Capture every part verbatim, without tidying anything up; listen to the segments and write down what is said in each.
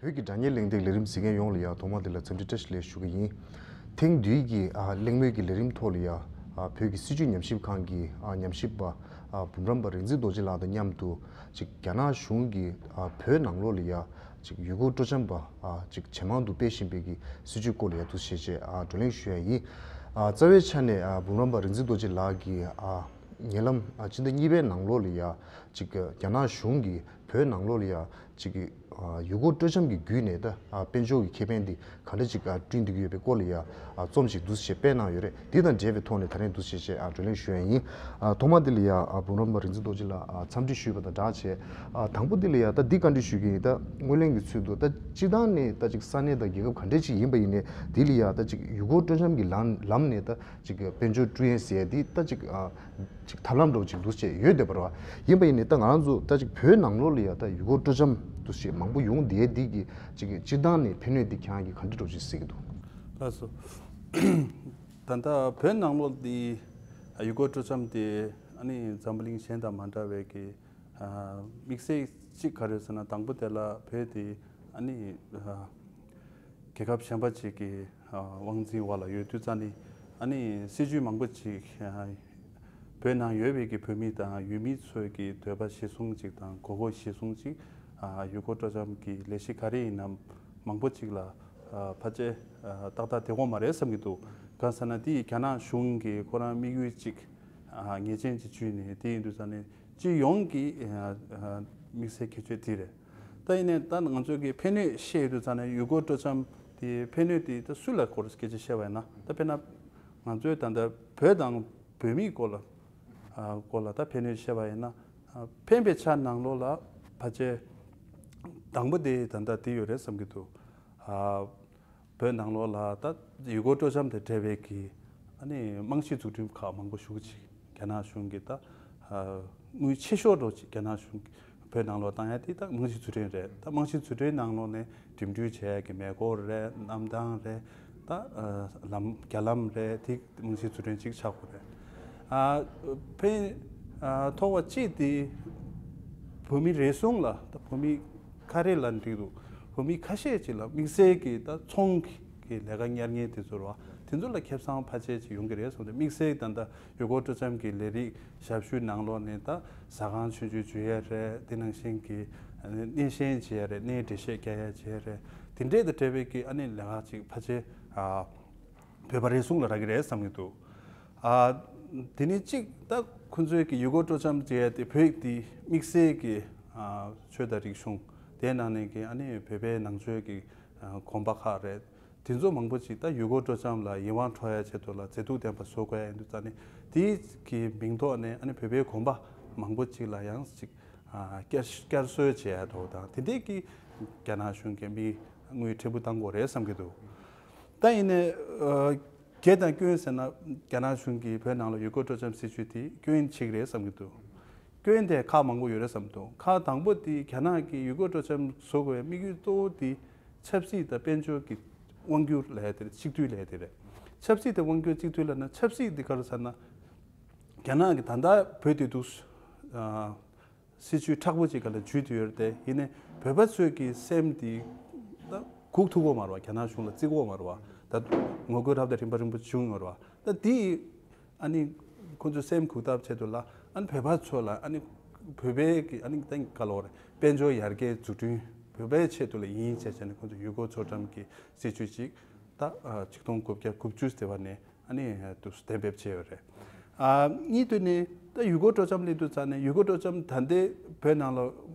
བོད་ཀྱི་དྲ་བརྙན་གླེང་སྟེགས་ལས་རིམ་གཟིགས་མཁན་ཡོངས་ལ་ཡང་ཐོག་མ་དེ་ལ་འཚམས་འདྲི་བཀྲ་ཤིས་བདེ་ལེགས་ཞུ་གི་ཡིན། ཐེངས་འདིའི་གི་ཨ་གླེང་མོལ་གྱི་ལས་རིམ་ཐོག་ལ་ཡང་ཨ་བོད་ཀྱི་སྲིད་བྱུས་ཉམས་ཞིབ་ཁང་གི་ཨ་ཉམས་ཞིབ་པ་ཨ་འབུམ་རམས་པ་རིག་འཛིན་རྡོ་རྗེ་ལགས་དང་མཉམ་དུ་ཅིག་རྒྱ་ནག་གཞུང་གིས་ཨ་བོད་ནང་ལོགས་ལ་ཡང་ཅིག་ཡུལ་སྐོར་སྤྲོ་འཆམ་པ་ཨ་ཅིག་ཇེ་མང་དུ་སྤེལ་བཞིན་པའི་གི་སྲིད་བྱུས་སྐོར་ལ་ཡང་འདུག་སེ་བཤད་བྱས་ཨ་བགྲོ་གླེང་ཞུ་ཡ་ཡིན། ཨ་རྩ་བའི་ཆ་ནས་ཨ་འབུམ་རམས་པ་རིག་འཛིན་རྡོ་རྗེ་ལགས་ཀྱིས་ཨ་ཉེ་ལམ་ཨ་སྤྱི་ཟླ་གཉིས་པའི་ནང་ལོགས་ལ་ཡ་ཅིག་རྒྱ་ནག་གཞུང་གིས་བོད་ནང་ལོགས་ལ་ཡ་ཅིག་ཨ་ཡུལ་སྐོར་སྤྲོ་འཆམ་གྱི་བརྒྱུད་ནས་ད་ཨ་དཔལ་འབྱོར་གྱི་ཁེ་ཕན་འདི་ག་འདྲ་ཅིག་ཨ་བསྐྲུན་བསྡད་ཀྱི་ཡོད་པའི་སྐོར་ལ་ཡ་ཨ་རྩོམ་ཞིག་འདུག་སེ་སྤེལ་གནང་ཡོད་རེད། འདི་དང་འབྲེལ་བའི་ཐོག་ནས་ད་རིང་འདུག་སེ་བྱས་ཨ་བགྲོ་གླེང་ཞུ་ཡ་ཡིན། ཨ་ཐོག་མ་འདི་ལ་ཡ་ཨ་འབུམ་རམས་པ་རིག་འཛིན་རྡོ་རྗེ་ལགས་ཨ་འཚམས་འདྲི་ཞུས་པ་དང་སྦྲགས་བྱས། ཨ་དང་པོ་འདི་ལ་ཡ་ད་འདི་བཀའ་འདྲི་ཞུ་གི་ཡིན། ད་སྔོན་གླེང་གི་ཚུལ་དུ་ད་སྤྱི་བཏང་ནས་ད་ཅིག་ས་གནས་དང་རྒྱལ་ཁབ་ག་འདྲ་ཅིག་ཡིན་པ་ཡིན་ནའི་འདི་ལ་ཡ་ད་ཅིག་ཡུལ་སྐོར་སྤྲོ་འཆམ་གྱི་ལམ་ལམ་ནས་ད་ཅིག་དཔལ་འབྱོར་བསྐྲུན་ཡས་ཟེར་ཡས་འདི་ད་ཅིག་ཨ་ཅིག་ཐབས་ལམ་འདྲ་བོ་ཅིག་འདུག་སེ་ཡོད་བསྡད་པ་རེད་བ། ཡིན་པ་ཡིན་ནའི་ད་ང་རང་ཚོ་ད་ཅིག་བོད་ནང་ལོགས་ལ་ཡ་ད་ཡུལ་སྐོར་སྤྲོ་འཆམ་འདུག་སེ་མང་པོ་ཡོང་བསྡད་འདི་གི་ཅིག་སྤྱི་བཏང་ནས་ཕན་གནོད་འདི་ཁྱེད་རང་གིས་ག་འདྲ་འདྲ་བོ་ཅིག་གཟིགས་ཀྱི་འདུག་ལགས་སོ། ད་ལྟ་བོད་ནང་ལོགས་འདི་ཡུལ་སྐོར་སྤྲོ་འཆམ་དེ་ཨ་ནི་འཛམ་བུ་གླིང་གཞན་དང་མ་འདྲ་བའི་གི་ཨ་དམིགས་བསལ་གཅིག་ག་རེ་ཟེར་ན། དང་པོ་དེ་ལ་བོད་དེ་ཨ་ནི་ཨ་རྒྱལ་ཁབ་གཞན་པ་ཅིག་གི་ཨ་དབང་འཛིན་འོག་ལ་ཡོད་དུས་ཙ་ནི་ཨ་ནི་སྲིད་ཇུས་མང་པོ་ཅིག་ཨ་བོད་ནང་ཡོད་པའི་གི་བོད་མི་དང་ཡུལ་མི་ཚོའི་གི་འདོད་པ་གཞིར་བཟུང་ཅིག་དང་དགོས་མཁོ་གཞིར་བཟུང་ཅིག་ཨ་ཡུལ་སྐོར་སྤྲོ་འཆམ་གྱི་ལས་གཞི་ག་རེ་ཡིན་ན་མང་པོ་ཅིག་ལ་ཨ་ཕལ་ཆེར་ཨ་ཏག་ཏག་བསྡད་ཡོད་མ་རེད་བསམ་གྱི་འདུག་གང་ཟེར་ན་དེ་རྒྱ་ནག་གཞུང་གི་ཁོ་རང་དམིགས་ཡུལ་ཅིག་ཨ་ངེས་ཅན་ཅིག་བརྒྱུད་ནས་དེ་ཡིན་དུས་ཙ་ནི་སྤྱི་ཡོངས་ཀྱི་ཨ་ཨ་དམིགས་བསལ་ཁྱད་ཆོས་དེ་རེད། ད་ཡིན་ནའི་ད་ང་ཚོ་གི་ཕན་གནོད་བཤད་ཡོང་དུས་ཙ་ནི་ཡུལ་སྐོར་སྤྲོ་འཆམ་དེ་ཕན་གནོད་དེ་ད་སུ་ལ་སྐོར་སྐད་ཆ་བཤད་པ་ཡིན་ན། ད་དཔེར་ན་ང་ཚོའི་ད་ལྟ་བོད་དང་བོད་མིའི་སྐོར་ལ་ཨ་སྐོར་ལ་ད་ཕན་གནོད་བཤད་པ་ཡིན་ན། ཨ་ཕན་པའི་ཆ་ནང་ལོགས་ལ་ཕལ་ཆེར་དང་པོ་དེ་ད་ལྟ་དེ་ཡོད་རེད་བསམ་གྱི་འདུག་ཨ་བོད་ནང་ལོགས་ལ་ད་ཡུལ་སྐོར་སྤྲོ་འཆམ་དང་འབྲེལ་བའི་གི་ཨ་ནི་རྨང་གཞི་འཛུགས་སྐྲུན་ཁག་མང་པོ་ཞེ་པོ་ཅིག་རྒྱ་ནག་གཞུང་གིས་ད་ཨ་དངུལ་ཆེ་ཤོས་འདྲ་བོ་ཅིག་རྒྱ་ནག་གཞུང་གིས་བོད་ནང་ལོགས་བཏང་ཡ་དེ་ད་རྨང་གཞི་འཛུགས་སྐྲུན་རེད། ད་རྨང་གཞི་འཛུགས་སྐྲུན་ནང་ལོགས་ནས་འགྲིམ་འགྲུལ་བྱེད་ཡ་གི་མེ་འཁོར་རེད། གནམ་ཐང་རེད། ད་ཨ་ལམ་རྒྱ་ལམ་རེད། དེ་རྨང་གཞི་འཛུགས་སྐྲུན་ཅིག་ཆགས་དགོས་རེད། ཨ་ཕན་ཨ་ཐོགས་པ་གཅིག་དེ་བོད་མི་རེ་ཟུང་ལ། ད་བོད་མི་ཁ་རེ་ལ་འགྲིག་འདུག་བོད་མི་ཁ་ཤས་ཅིག་ལ་དམིགས་བསལ་གྱི་ད་ཚོང་གི་ལས་ཀ་གཉེར་མཁན་དེ་ཚོ་རེད་བ། དེ་ཚོ་ལ་ཁེ་བཟང་ཕལ་ཆེར་ཅིག་ཡོང་གི་རེད་བསམ་སྟེ། དམིགས་བསལ་ད་ལྟ་ཡུལ་སྐོར་སྤྲོ་འཆམ་གྱི་ལས་རིགས་ཞབས་ཞུའི་ནང་ལོགས་ནས་ད་ཟ་ཁང་ཆུང་ཆུང་ཕྱེ་ཡ་རེད། དེ་ནང་བཞིན་གྱི་གནས་བཤད་བྱེད་ཡ་རེད། གནས་འགྲེལ་བཤད་རྒྱག་ཡ་བྱེད་ཡ་རེད། དེ་འདྲས་དང་འབྲེལ་བའི་གི་ཨ་ནི་ལས་ཀ་ཅིག་ཕལ་ཆེར་ཨ་བོད་པ་རེ་ཟུང་ལ་རག་གི་རེད་བསམ་གྱི་འདུག་ཨ་དེ་ནས་གཅིག་ད་ཁོང་ཚོའི་གི་ཡུལ་སྐོར་སྤྲོ་འཆམ་བྱེད་ཡ་དེ་བོད་དེ་དམིགས་བསལ་གྱི་ཨ་ཆོས་དང་རིག་གཞུང་། དེའི་ནང་ནས་གི་ཨ་ནི་བོད་པའི་ནང་ཆོས་ཀྱི་ཨ་དགོན་པ་ཁག་རེད། དེ་ཚོ་མང་པོ་ཅིག་ད་ཡུལ་སྐོར་སྤྲོ་འཆམ་ལ་ཡིད་དབང་འཕྲོག་ཡ་ཆེད་དུ་ལ་མཛེས་སྡུག་ལྡན་པ་བཟོ་དགོས་ཡ་ཡིན་དུས་ཙ་ནི། དེའི་གི་མིང་ཐོག་ནས་ཨ་ནི་བོད་པའི་དགོན་པ་མང་པོ་ཅིག་ལ་ཡང་ཅིག་ཨ་བསྐྱར་བསྐྱར་གསོ་བྱེད་ཡ་འདྲ་བོ་དང་། དེ་འདྲས་ཀྱི་རྒྱ་ནག་གཞུང་གིས་དམིགས་དངུལ་ཕྲན་བུ་བཏང་དགོས་རེད་བསམ་གྱི་འདུག་ད་ཡིན་ནའི་ཨ་སྒེར་དང་སྐྱོན་ཟེར་ན། རྒྱ་ནག་གཞུང་གིས་བོད་ནང་ལ་ཡུལ་སྐོར་སྤྲོ་འཆམ་སྲིད་ཇུས་དེ་སྐྱོན་གཅིག་རེད་བསམ་གྱི་འདུག་སྐྱོན་དེ་ཁག་མང་པོ་ཡོད་རེད་བསམ་འདུག་ཁག་དང་པོ་དེ་རྒྱ་ནག་གིས་ཡུལ་སྐོར་སྤྲོ་འཆམ་བཟོ་དགོས་པའི་དམིགས་ཡུལ་གཙོ་བོ་དེ་ཆབ་སྲིད་དང་དཔལ་འབྱོར་གྱི་དབང་སྒྱུར་ལབ་ཡ་དེ་རེད། གཅིག་སྡུད་ལབ་ཡ་དེ་རེད། ཆབ་སྲིད་དང་དབང་སྒྱུར་གཅིག་སྡུད་ལབ་ན། ཆབ་སྲིད་དེ་ག་རེ་ཟེར་ན། རྒྱ་ནག་གིས་ད་ལྟ་བོད་དེ་འདུག་ཨ་སྲིད་ཇུས་མཁྲེགས་པོ་ཅིག་སྒང་ལ་འཇུས་བསྡད་ཡོད་རེད་དེ། ཡིན་ནའི་བོད་པ་ཚོའི་གི་སེམས་དེ་ད་སྒུག་ཐུབ་ཀྱི་ཡོད་མ་རེད་བ། རྒྱ་ནག་གཞུང་ལ་བརྩི་གི་ཡོད་མ་རེད་བ། ད་ངོ་རྒོལ་རབ་དང་རིམ་པ་རིམ་པ་བྱུང་ཡོད་རེད་བ། ད་དེ་ཨ་ནི་ཁོང་ཚོའི་སེམས་འགུག་ཐབས་ཆེད་དུ་ལ། ཨ་ནི་བོད་པ་ཚོ་ལ་ཨ་ནི་བོད་པའི་གི་ཨ་ནི་ད་ག་ལབ་དགོས་རེད། དཔལ་འབྱོར་ཡར་རྒྱས་འཛུགས་སྐྲུན་བོད་པའི་ཆེད་དུ་ལ་ཡིན་ཟེར་བྱས་ནས་ཁོང་ཚོ་ཡུལ་སྐོར་མཚོ་འགྲམ་གྱི་སྲིད་ཇུས་ཅིག་ད་ཨ་ཆིག་སྟོང་དགུ་བརྒྱ་དགུ་བཅུ་དེ་བ་ནས་ཨ་ནི་དུ་གཏན་འབེབས་བྱས་ཡོད་རེད། ཨ་གཉིས་དུ་ནས་ད་ཡུལ་སྐོར་སྤྲོ་འཆམ་སླེབས་དུས་ཙ་ནས། ཡུལ་སྐོར་སྤྲོ་འཆམ་ད་ལྟའི་བོད་ནང་ལ་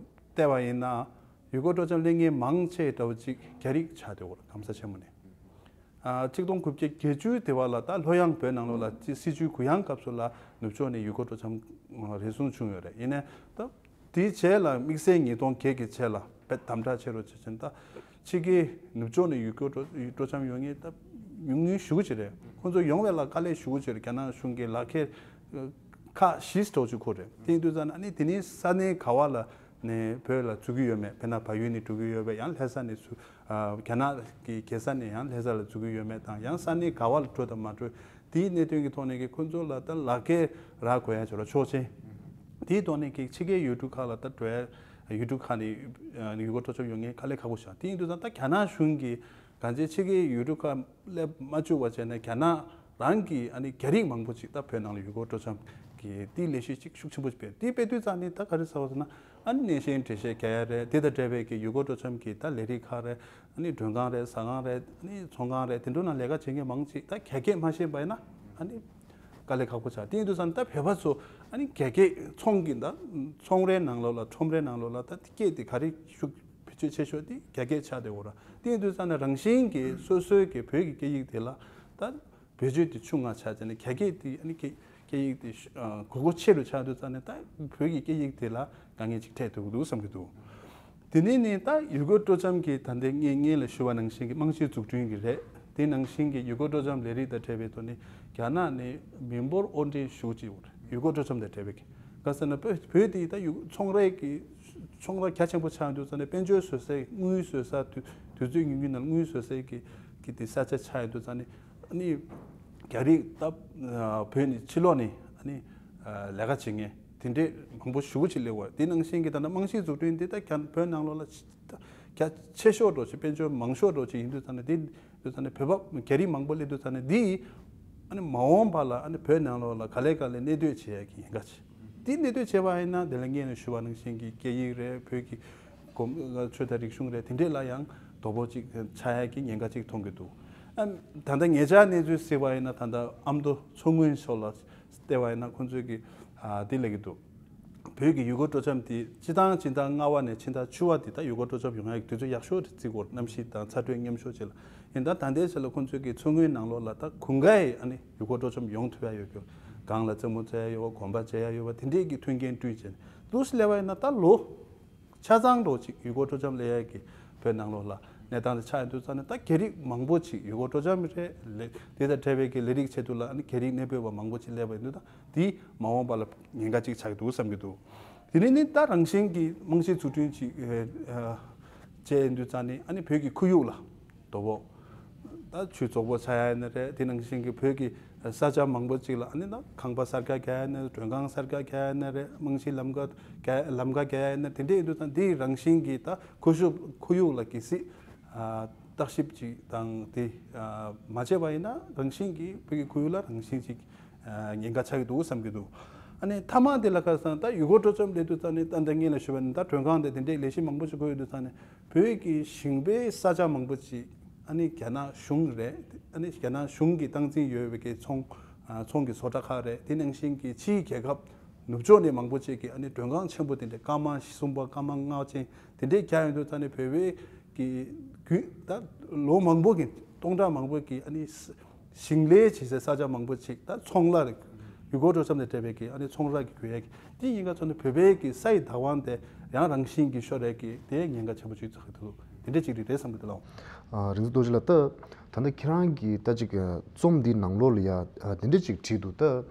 བལྟས་པ་ཡིན་ན། ཡུལ་སྐོར་སྤྲོ་འཆམ་སླེབས་མཁན་མང་ཆེ་འདྲ་བོ་ཅིག་རྒྱ་རིགས་ཆགས་བསྡད་ཡོད་རེད། གང་ས་ཆེན་མོ་ནས། ཨ་ཆིག་སྟོང་དགུ་བརྒྱ་བརྒྱད་ཅུ་དེ་བ་ལ་ད་ལྷོད་ཡངས་བོད་ནང་ལོགས་ལ་སྲིད་ཇུས་གུ་ཡངས་སྐབས་སུ་ལ་ནུབ་ཕྱོགས་ནས་ཡུལ་སྐོར་སྤྲོ་འཆམ་རེ་ཟུང་བྱུང་ཡོད་རེད། ཡིན་ནའི་ད་དེའི་རྗེས་ལ་དམིགས་བསལ་ཉིས་སྟོང་བརྒྱད་ཀྱི་རྗེས་ལ་དཔེ་དམ་དྲག་ཆེ་རུ་ཕྱིན་ཙང་། ད་ཕྱི་རྒྱལ་ནུབ་ཕྱོགས་ནས་ཡུལ་སྐོར་སྤྲོ་འཆམ་ཡོང་མཁན་ད་ཉུང་ཉུང་ཞེ་པོ་ཅིག་རེད། ཁོང་ཚོ་ཡོང་བའི་ལ་དཀའ་ལས་ཞེ་པོ་ཅིག་རེད། རྒྱ་ནག་གཞུང་གིས་ལག་ཁྱེར་ཁག་བཞི་ཙམ་ཅིག་ཁུར་རེད། དེ་ཡིན་དུས་ཙ་ན་ཨ་ནི་དེ་ནི་ས་གནས་ག་བ་ལ་ནས་བོད་ལ་འཛུལ་གྱི་ཡོད་མེད། དཔེར་ན་བལ་ཡུལ་ནས་འགྲོ་གི་ཡོད་པས། ཡང་ལྷ་ས་ནས་ཚུར་ཨ་རྒྱ་ནག་གི་རྒྱལ་ས་ནས་ཡང་ལྷ་ས་ལ་འཛུལ་གྱི་ཡོད་མེད་དང་། ཡང་ས་གནས་ག་བ་ལ་འགྲོ་དང་མ་འགྲོ། དེའི་གནད་དོན་གྱི་ཐོག་ནས་ཀྱི་ཁོང་ཚོ་ལ་ད་ལག་འཁྱེར་རག་དགོས་ཡ་ཅིག་ཡོད་རེད། ཆོག་མཆན། དེའི་ཐོག་ནས་ཀྱི་ཕྱི་རྒྱལ་ཡུལ་གྲུ་ཁག་ལ་ད་འགྲོ་ཡ་ ཡུལ་གྲུ་ཁག་ནས་ཡུལ་སྐོར་སྤྲོ་འཆམ་ཡོང་མཁན་དཀའ་ལས་ཁག་པོ་ཞིག་དང་། དེ་ཡིན་དུས་ཙང་ད་རྒྱ་ནག་གཞུང་གིས་གང་ཅི་ཕྱི་རྒྱལ་ཡུལ་གྲུ་ཁག་སླེབས་མ་བཅུག་པ་བྱས་ནས་རྒྱ་ནག་རང་གི་ཨ་ནི་རྒྱ་རིགས་མང་པོ་ཅིག་ད་བོད་ནང་ལ་ཡུལ་སྐོར་སྤྲོ་འཆམ་གྱི་དེའི་ལས་གཞི་ཅིག་ཤུགས་ཆེན་པོ་ཅིག་སྤེལ། དེ་སྤེལ་དུས་ཙང་ནི་ད་ག་རེ་ཟེར་བ་ཟེར་ན། ཨ་ནི་སྣེ་ཤན་འགྲེལ་བཤད་རྒྱག་ཡ་རེད། དེ་དང་འབྲེལ་བའི་གི་ཡུལ་སྐོར་སྤྲོ་འཆམ་གྱི་ད་ལས་རིགས་ཁག་རེད། ཨ་ནི་མགྲོན་ཁང་རེད། ཟ་ཁང་རེད། ཨ་ནི་ཚོང་ཁང་རེད། དེ་འདྲ་ནང་ལས་ཀ་བྱེད་མཁན་མང་ཅིག་ད་རྒྱ་སྐད་མ་ཤེས་པ་ཡིན་ན་ཨ་ནི་དཀའ་ལས་ཁག་པོ་ཆགས། དེ་ཡིན་དུས་ཙང་ནི་ད་བོད་པ་ཚོ་ཨ་ནི་རྒྱ་སྐད་ཚོང་གི་ད་ཚོང་རའི་ནང་ལོགས་ལ་ཁྲོམ་རའི་ནང་ལོགས་ལ་ད་སྐད་དེ་ག་རེ་ཤུགས་བེད་སྤྱོད་ཆེ་ཤོས་དེ་རྒྱ་སྐད་ཆགས་བསྡད་ཡོད་རེད། དེ་ཡིན་དུས་ཙང་ནི་རང་བཞིན་གྱིས་སོ་སོའི་གི་བོད་ཀྱི་སྐད་ཡིག་དེ་ལ་ད་བེད་སྤྱོད་དེ་ཆུང་ང་ཆགས་བྱས་ནས་རྒྱ་སྐད་དེ་ཨ་ནི་སྐད་སྐད་ཡིག་དེ་ཤུ་ཨ་དགོས་མཁོ་ཆེ་རུ་ཆགས་དུས་ཙང་ནས་ད་བོད་ཀྱི་སྐད་ཡིག་དེ་ལ་དཀའ་ངལ་ཅིག་འཕྲད་ཐུབ་ཀྱི་འདུག་བསམ་གྱི་འདུག་དེ་ནས་ནི་ད་ཡུལ་སྐོར་སྤྲོ་འཆམ་གྱི་ད་ལྟའི་ངས་སྔོན་ལ་ཞུ་བ་ནང་བཞིན་གྱི་རྨང་གཞི་འཛུགས་སྐྲུན་གྱི་རེད། དེ་ནང་བཞིན་གྱི་ཡུལ་སྐོར་སྤྲོ་འཆམ་ལས་རིགས་དང་འབྲེལ་བའི་ཐོག་ནས་རྒྱ་ནག་ནས་མི་འབོར་དབོར་འདྲེན་ཞུ་གཅིག་ཡོད་རེད། ཡུལ་སྐོར་སྤྲོ་འཆམ་དང་འབྲེལ་བའི་གི་ག་ཟེར་ན་བོད་བོད་དེ་ད་ཡུལ་ཚོང་རའི་གི་ཚོང་ར་རྒྱ་ཆེན་པོ་ཆགས་ཡོང་དུས་ཙང་ནས་དཔལ་འབྱོར་བཟོ་སའི་དངུལ་བཟོ་ས་དུས་དུས་ཚོད་ཉུང་ཉུང་ནང་དངུལ་བཟོ་སའི་གི་གི་དེ་ས་ཆ་ཆགས་ཡོང་དུས་ཙང་ནས་ཨ་ནི་རྒྱ་རིགས་ད་བོད་ནས་ཕྱི་ལོགས་ནས་ཨ་ནི་ལས་ཀ་བྱེད་མཁན་དེ་འདྲས་མང་པོ་ཞེ་པོ་ཅིག་སླེབས་ཡོད་རེད། དེ་ནང་བཞིན་གྱི་ད་ལྟ་རྨང་གཞི་འཛུགས་སྐྲུན་དེ་ད་རྒྱ་བོད་ནང་ལོགས་ལ་རྒྱ་ཆེ་ཤོས་འདྲ་ཅིག་དཔལ་འབྱོར་མང་ཤོས་འདྲ་ཅིག་ཡིན་དུས་ཙང་ནས་དེ་དུས་ཙང་ནས་བོད་པ་རྒྱ་རིགས་མང་པོ་སླེབས་དུས་ཙང་ནས་འདི་ཨ་ནི་མ་འོངས་པ་ལ་ཨ་ནི་བོད་ནང་ལོགས་ལ་ག་ལེ་ག་ལེ་གནས་སྡོད་བྱེད་ཡ་གི་ཉེན་ཁ་ཆེ། འདི་གནས་སྡོད་བྱེད་པ་ཡིན་ན་དེ་ལ་སྔོན་ནས་ཞུ་བ་ནང་བཞིན་གྱི་སྐད་ཡིག་རེད། བོད་ཀྱི་གོམ་ཆོས་དང་རིག་གཞུང་རེད། དེ་འདྲས་ལ་ཡང་དོ་ཕོག་ཅིག་ཆགས་ཡ་གི་ཉེན་ཁ་ཅིག་མཐོང་གི་འདུག་ཨ་ད་ལྟ་ཉེ་ཆར་གནས་ཚུལ་གཟིགས་པ་ཡིན་ན་ད་ལྟ་ཨ་མདོ་མཚོ་སྔོན་ཕྱོགས་ལ་བལྟས་པ་ཡིན་ན་ཁོང་ཚོས་ཀྱི་ཨ་འདི་ལབ་ཀྱི་འདུག་བོད་ཀྱི་ཡུལ་སྐོར་སྤྲོ་འཆམ་དེ་སྤྱི་བཏང་སྤྱི་ཟླ་ལྔ་པ་ནས་ཕྱི་ཟླ་བཅུ་པ་དེ་ད་ཡུལ་སྐོར་སྤྲོ་འཆམ་ཡོང་ཡག་གི་དུས་ཚོད་ཡག་ཤོས་རེད་བརྩི་གི་ཡོད་རེད། གནམ་གཤིས་དང་ཚ་དྲོད་མཉམ་ཤོས་ཅིག་ལ། ཡིན་ད་ད་ལྟའི་ཆ་ལ་ཁོང་ཚོས་ཀྱི་མཚོ་སྔོན་ནང་ལོགས་ལ་ད་དགུན་ཁའི་ཨ་ནི་ཡུལ་སྐོར་སྤྲོ་འཆམ་ཡོང་ཐུབ་ཡ་ཡོད་ཀྱི་ཡོད། སྒང་ལ་རྩེད་མོ་རྩེ་ཡ་ཡོད་པ། གོམ་པ་རྩེ་ཡ་ཡོད་པ། དེ་འདྲས་ཀྱི་མཐུན་རྐྱེན་བསྐྲུན་བྱས་ནས་འདུག་སེ་སླེབས་པ་ཡིན་ན་ད་ལོ་ཆ་ཚང་འདྲ་ཅིག་ཡུལ་སྐོར་སྤྲོ་འཆམ་སླེབས་ཡ་གི་བོད་ནང་ལོགས་ལ་གནས་སྟངས་དེ་ཆགས་ཡོང་དུས་ཙང་ནས་ད་རྒྱ་རིགས་མང་པོ་ཅིག་ཡུལ་སྐོར་སྤྲོ་འཆམ་རེད་ལས་དེ་དང་འབྲེལ་བའི་གི་ལས་རིགས་ཆེད་དུ་ལ་ཨ་ནི་རྒྱ་རིགས་གནས་སྤོས་པ་མང་པོ་ཅིག་སླེབས་པ་ཡིན་དུས་ད་དེ་མ་འོངས་པ་ལ་ཉེན་ཁ་ཅིག་ཆགས་ཀྱི་འདུག་བསམ་གྱི་འདུག་དེ་ནས་ནི་ད་རང་བཞིན་གྱི་རྨང་གཞི་འཛུགས་སྐྲུན་ཅིག་ཨ་ཨ་བྱས་ཡོང་དུས་ཙང་ནས་ཨ་ནི་བོད་ཀྱི་ཁོར་ཡུག་ལ་དོ་ཕོག་ད་ཆུ་བཙོག་པོ་ཆགས་ཡ་ཡིན་ན་རེད། དེ་ནང་བཞིན་གྱི་བོད་ཀྱི་ས་ཆ་མང་པོ་ཅིག་ལ་ཨ་ནི་ད་ཁང་པ་གསར་རྒྱག་རྒྱག་ཡ་ཡིན་ན་རེད། མགྲོན་ཁང་གསར་རྒྱག་རྒྱག་ཡ་ཡིན་ན་རེད། རྨང་གཞིའི་ལམ་ཁ་རྒྱག་ལམ་ཁ་རྒྱག་ཡ་ཡིན་ན་དེ་འདྲས་ཡིན་དུས་ཙང་འདི་རང་བཞིན་གྱི་ད་ཁོར་ཡུག་ཁོར་ཡུག་ལ་གལ་སྲིད་ཨ་བརྟག་ཞིབ་ཅིག་དང་དེ་ཨ་མ་བྱས་པ་ཡིན་ན་རང་བཞིན་གྱིས་བོད་ཀྱི་ཁོར་ཡུག་ལ་རང་བཞིན་ཅིག་ཨ་ཉེན་ཁ་ཆགས་ཀྱི་འདུག་བསམ་གྱི་འདུག་ཨ་ནི་མཐའ་མ་དེ་ལ་ཁ་སང་ད་ཡུལ་སྐོར་སྤྲོ་འཆམ་སླེབས་དུས་ཙང་ནས་ད་ལྟ་ངས་ལ་ཞུས་པ་ནི་ད་མགྲོན་ཁང་དེ་དེ་འདྲའི་ལས་གཞི་མང་པོ་ཞིག་དགོས་ཡོད་དུས་ཙང་ནས་བོད་ཀྱི་ཞིང་པའི་ས་ཆ་མང་པོ་ཅིག་ཨ་ནི་རྒྱ་ནག་གཞུང་རེད། ཨ་ནི་རྒྱ་ནག་གཞུང་གི་སྟངས་འཛིན་ཡོད་པའི་གི་ཚོང་ཨ་ཚོང་གི་བཟོ་གྲྭ་ཁག་རེད། དེ་ནང་བཞིན་གྱི་ཕྱིའི་རྒྱལ་ཁབ་ནུབ་ཕྱོགས་ནས་མང་པོ་ཅིག་གིས་ཨ་ནི་མགྲོན་ཁང་ཆེན་པོ་དེ་འདྲ་སྐར་མ་གསུམ་པ་སྐར་མ་ལྔ་ཅན་དེ་འདྲའི་རྒྱག་ཡོང་དུས་ཙང་ནས་བོད་པའི་གི་རྒྱུན་ད་ལོ་མང་པོ་གི་སྟོང་ཕྲག་མང་པོ་གི་ཨ་ནི་ཞིང་ལས་བྱེད་སའི་ས་ཆ་མང་པོ་ཅིག་ད་ཚོང་ལ་རེད། ཡུལ་སྐོར་སྤྲོ་འཆམ་དང་འབྲེལ་བའི་གི་ཨ་ནི་ཚོང་ར་གི་དགོས་ཡ་གི་དེ་ཡིན་ག་ཚོ་ནི་བོད་པའི་གི་ས་ཡི་བདག་དབང་དེ་ཡང་རང་བཞིན་གྱི་ཤོར་ཡ་གི་དེ་ཉེན་ཁ་ཆེན་པོ་ཅིག་ཆགས་ཀྱི་འདུག་དེ་འདྲ་ཅིག་རེད་རེད་བསམ་གྱི་འདུག་ལགས། ཨ་རིག་འཛིན་རྡོ་རྗེ་ལགས། ད་ད་ལྟ་ཁྱེད་རང་གི་ད་ཅིག་རྩོམ་འདི་ནང་ལོགས་ལ་ཡ་ཨ་དེ་འདྲ་ཅིག་བྲིས་འདུག་ད་